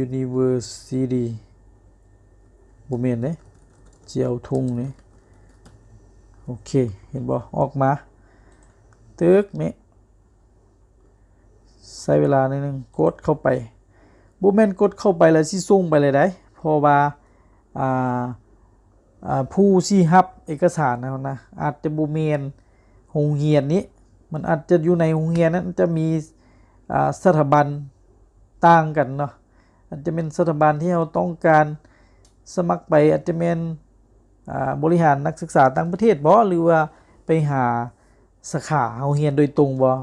University ບໍ່ແມ່ນເດ້ Chiao Tung ນີ້. ໂອເຄ ເຫັນບໍ່? ອອກມາ ຕຶກນີ້ ໃຊ້ເວລາໜ້ອຍໜຶ່ງ ກົດເຂົ້າໄປ. ບໍ່ແມ່ນກົດເຂົ້າໄປແລ້ວຊິສົ່ງໄປເລີຍໃດ ເພາະວ່າ ອ່າ ອ່າ ຜູ້ຊິຮັບເອກະສານເຮົານະ ອາດຈະບໍ່ແມ່ນໂຮງຮຽນນີ້ ມັນອາດຈະຢູ່ໃນໂຮງຮຽນນັ້ນ ຈະມີ ອ່າ ສະຖາບັນຕ່າງກັນເນາະ. ອາດຈະແມ່ນສະຖາບັນທີ່ເຮົາຕ້ອງການສະໝັກໄປ ອາດຈະແມ່ນ ອ່າ ບໍລິຫານນັກສຶກສາຕ່າງປະເທດບໍ ຫຼືວ່າໄປຫາ ສາຂາເຮົາຮຽນໂດຍຕົງບໍ່?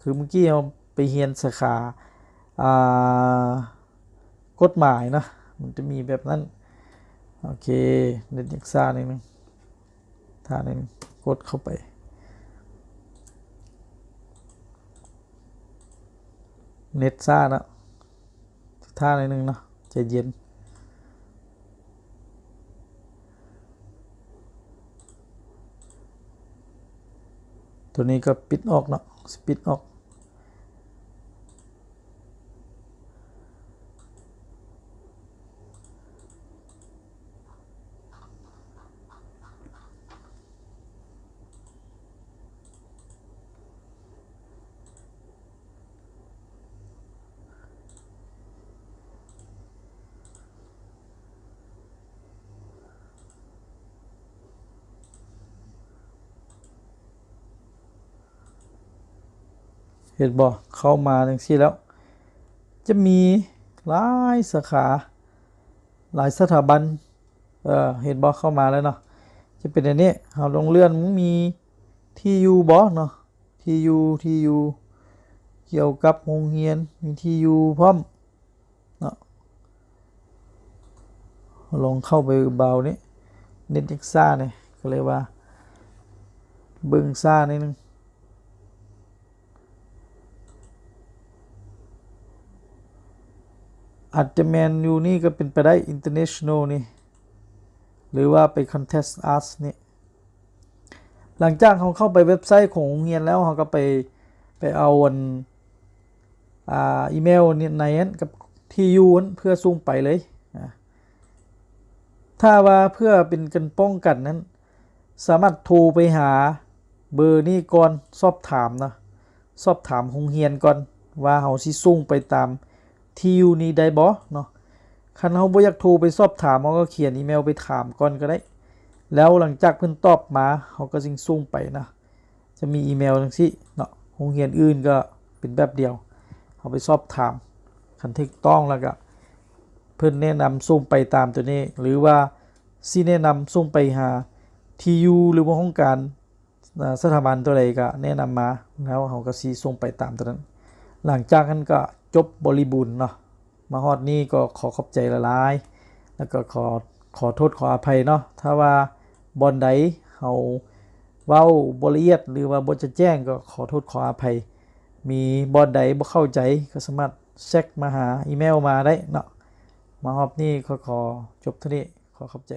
ຄືເມື່ອກີ້ເຮົາໄປຮຽນສາຂາ ອ່າ ກົດໝາຍເນາະ ມັນຈະມີແບບນັ້ນ. ໂອເຄ ເນັດຍັງຊ້າໜ້ອຍໜຶ່ງ ຖ້າໜ້ອຍໜຶ່ງ ກົດເຂົ້າໄປ ເນັດຊ້າເນາະ ຖ້າໜ້ອຍໜຶ່ງເນາະ ໃຈເຢັນ. ໂຕນີ້ກໍປິດອອກເນາະ ປິດອອກ. ເຫັນບໍ່? ເຂົ້າມາຈັ່ງຊີ້ແລ້ວ ຈະມີຫຼາຍສາຂາ ຫຼາຍສະຖາບັນ ເອີ ເຫັນບໍ່? ເຂົ້າມາແລ້ວເນາະ ຈະເປັນອັນນີ້ ເຮົາລອງເລື່ອນ ມີທີ່ຢູ່ບໍ່ເນາະ? ທີ່ຢູ່ ທີ່ຢູ່ ກ່ຽວກັບໂຮງຮຽນ ມີທີ່ຢູ່ພ້ອມເນາະ. ລອງເຂົ້າໄປເບົານີ້ ເນັດຍັງຊ້ານີ້ ກໍເລີຍວ່າເບິ່ງຊ້າໜ້ອຍໜຶ່ງ. ອາດຈະແມ່ນຢູ່ນີ້ກໍເປັນໄປໄດ້ international ນີ້ ຫຼືວ່າໄປ contest us ນີ້. ຫຼັງຈາກເຮົາເຂົ້າໄປເວັບໄຊຂອງໂຮງຮຽນແລ້ວ ເຮົາກໍໄປ ໄປເອົາອັນ ອ່າ ອີເມວໃນນັ້ນກັບທີ່ຢູ່ນັ້ນ ເພື່ອສົ່ງໄປເລີຍ. ອາ ຖ້າວ່າເພື່ອເປັນການປ້ອງກັນນັ້ນ ສາມາດໂທໄປຫາເບີນີ້ກ່ອນ ສອບຖາມເນາະ ສອບຖາມໂຮງຮຽນກ່ອນ ວ່າເຮົາຊິສົ່ງໄປຕາມທີ່ຢູ່ນີ້ໄດ້ບໍ່ເນາະ. ຄັນເຮົາບໍ່ຢາກໂທໄປສອບຖາມ ເຮົາກໍຂຽນອີເມວໄປຖາມກ່ອນກໍໄດ້ ແລ້ວຫຼັງຈາກເພິ່ນຕອບມາ ເຮົາກໍຈຶ່ງສົ່ງໄປນະ. ຈະມີອີເມວຈັ່ງຊີ້ເນາະ ໂຮງຮຽນອື່ນກໍເປັນແບບດຽວ ເຮົາໄປສອບຖາມ ຄັນຖືກຕ້ອງແລ້ວກໍເພິ່ນແນະນຳສົ່ງໄປຕາມໂຕນີ້ ຫຼືວ່າຊິແນະນຳສົ່ງໄປຫາທີ່ຢູ່ ຫຼືວ່າຫ້ອງການ ອາ ສະຖາບັນໂຕໃດກໍແນະນຳມາ ແລ້ວເຮົາກໍຊິສົ່ງໄປຕາມໂຕນັ້ນ. ຫຼັງຈາກນັ້ນກໍຈົບບໍລິບູນເນາະ. ມາຮອດນີ້ກໍຂໍຂອບໃຈຫຼາຍໆ ແລ້ວກໍຂໍ ຂໍໂທດຂໍອະໄພເນາະ ຖ້າວ່າບ່ອນໃດເຮົາເວົ້າບໍ່ລະອຽດ ຫຼືວ່າບໍ່ຈະແຈ້ງ ກໍຂໍໂທດຂໍອະໄພ. ມີບ່ອນໃດບໍ່ເຂົ້າໃຈ ກໍສາມາດແຊັກມາຫາ ອີເມວມາໄດ້ເນາະ. ມາຮອບນີ້ກໍຂໍຈົບເທົ່ານີ້ ຂໍຂອບໃຈ.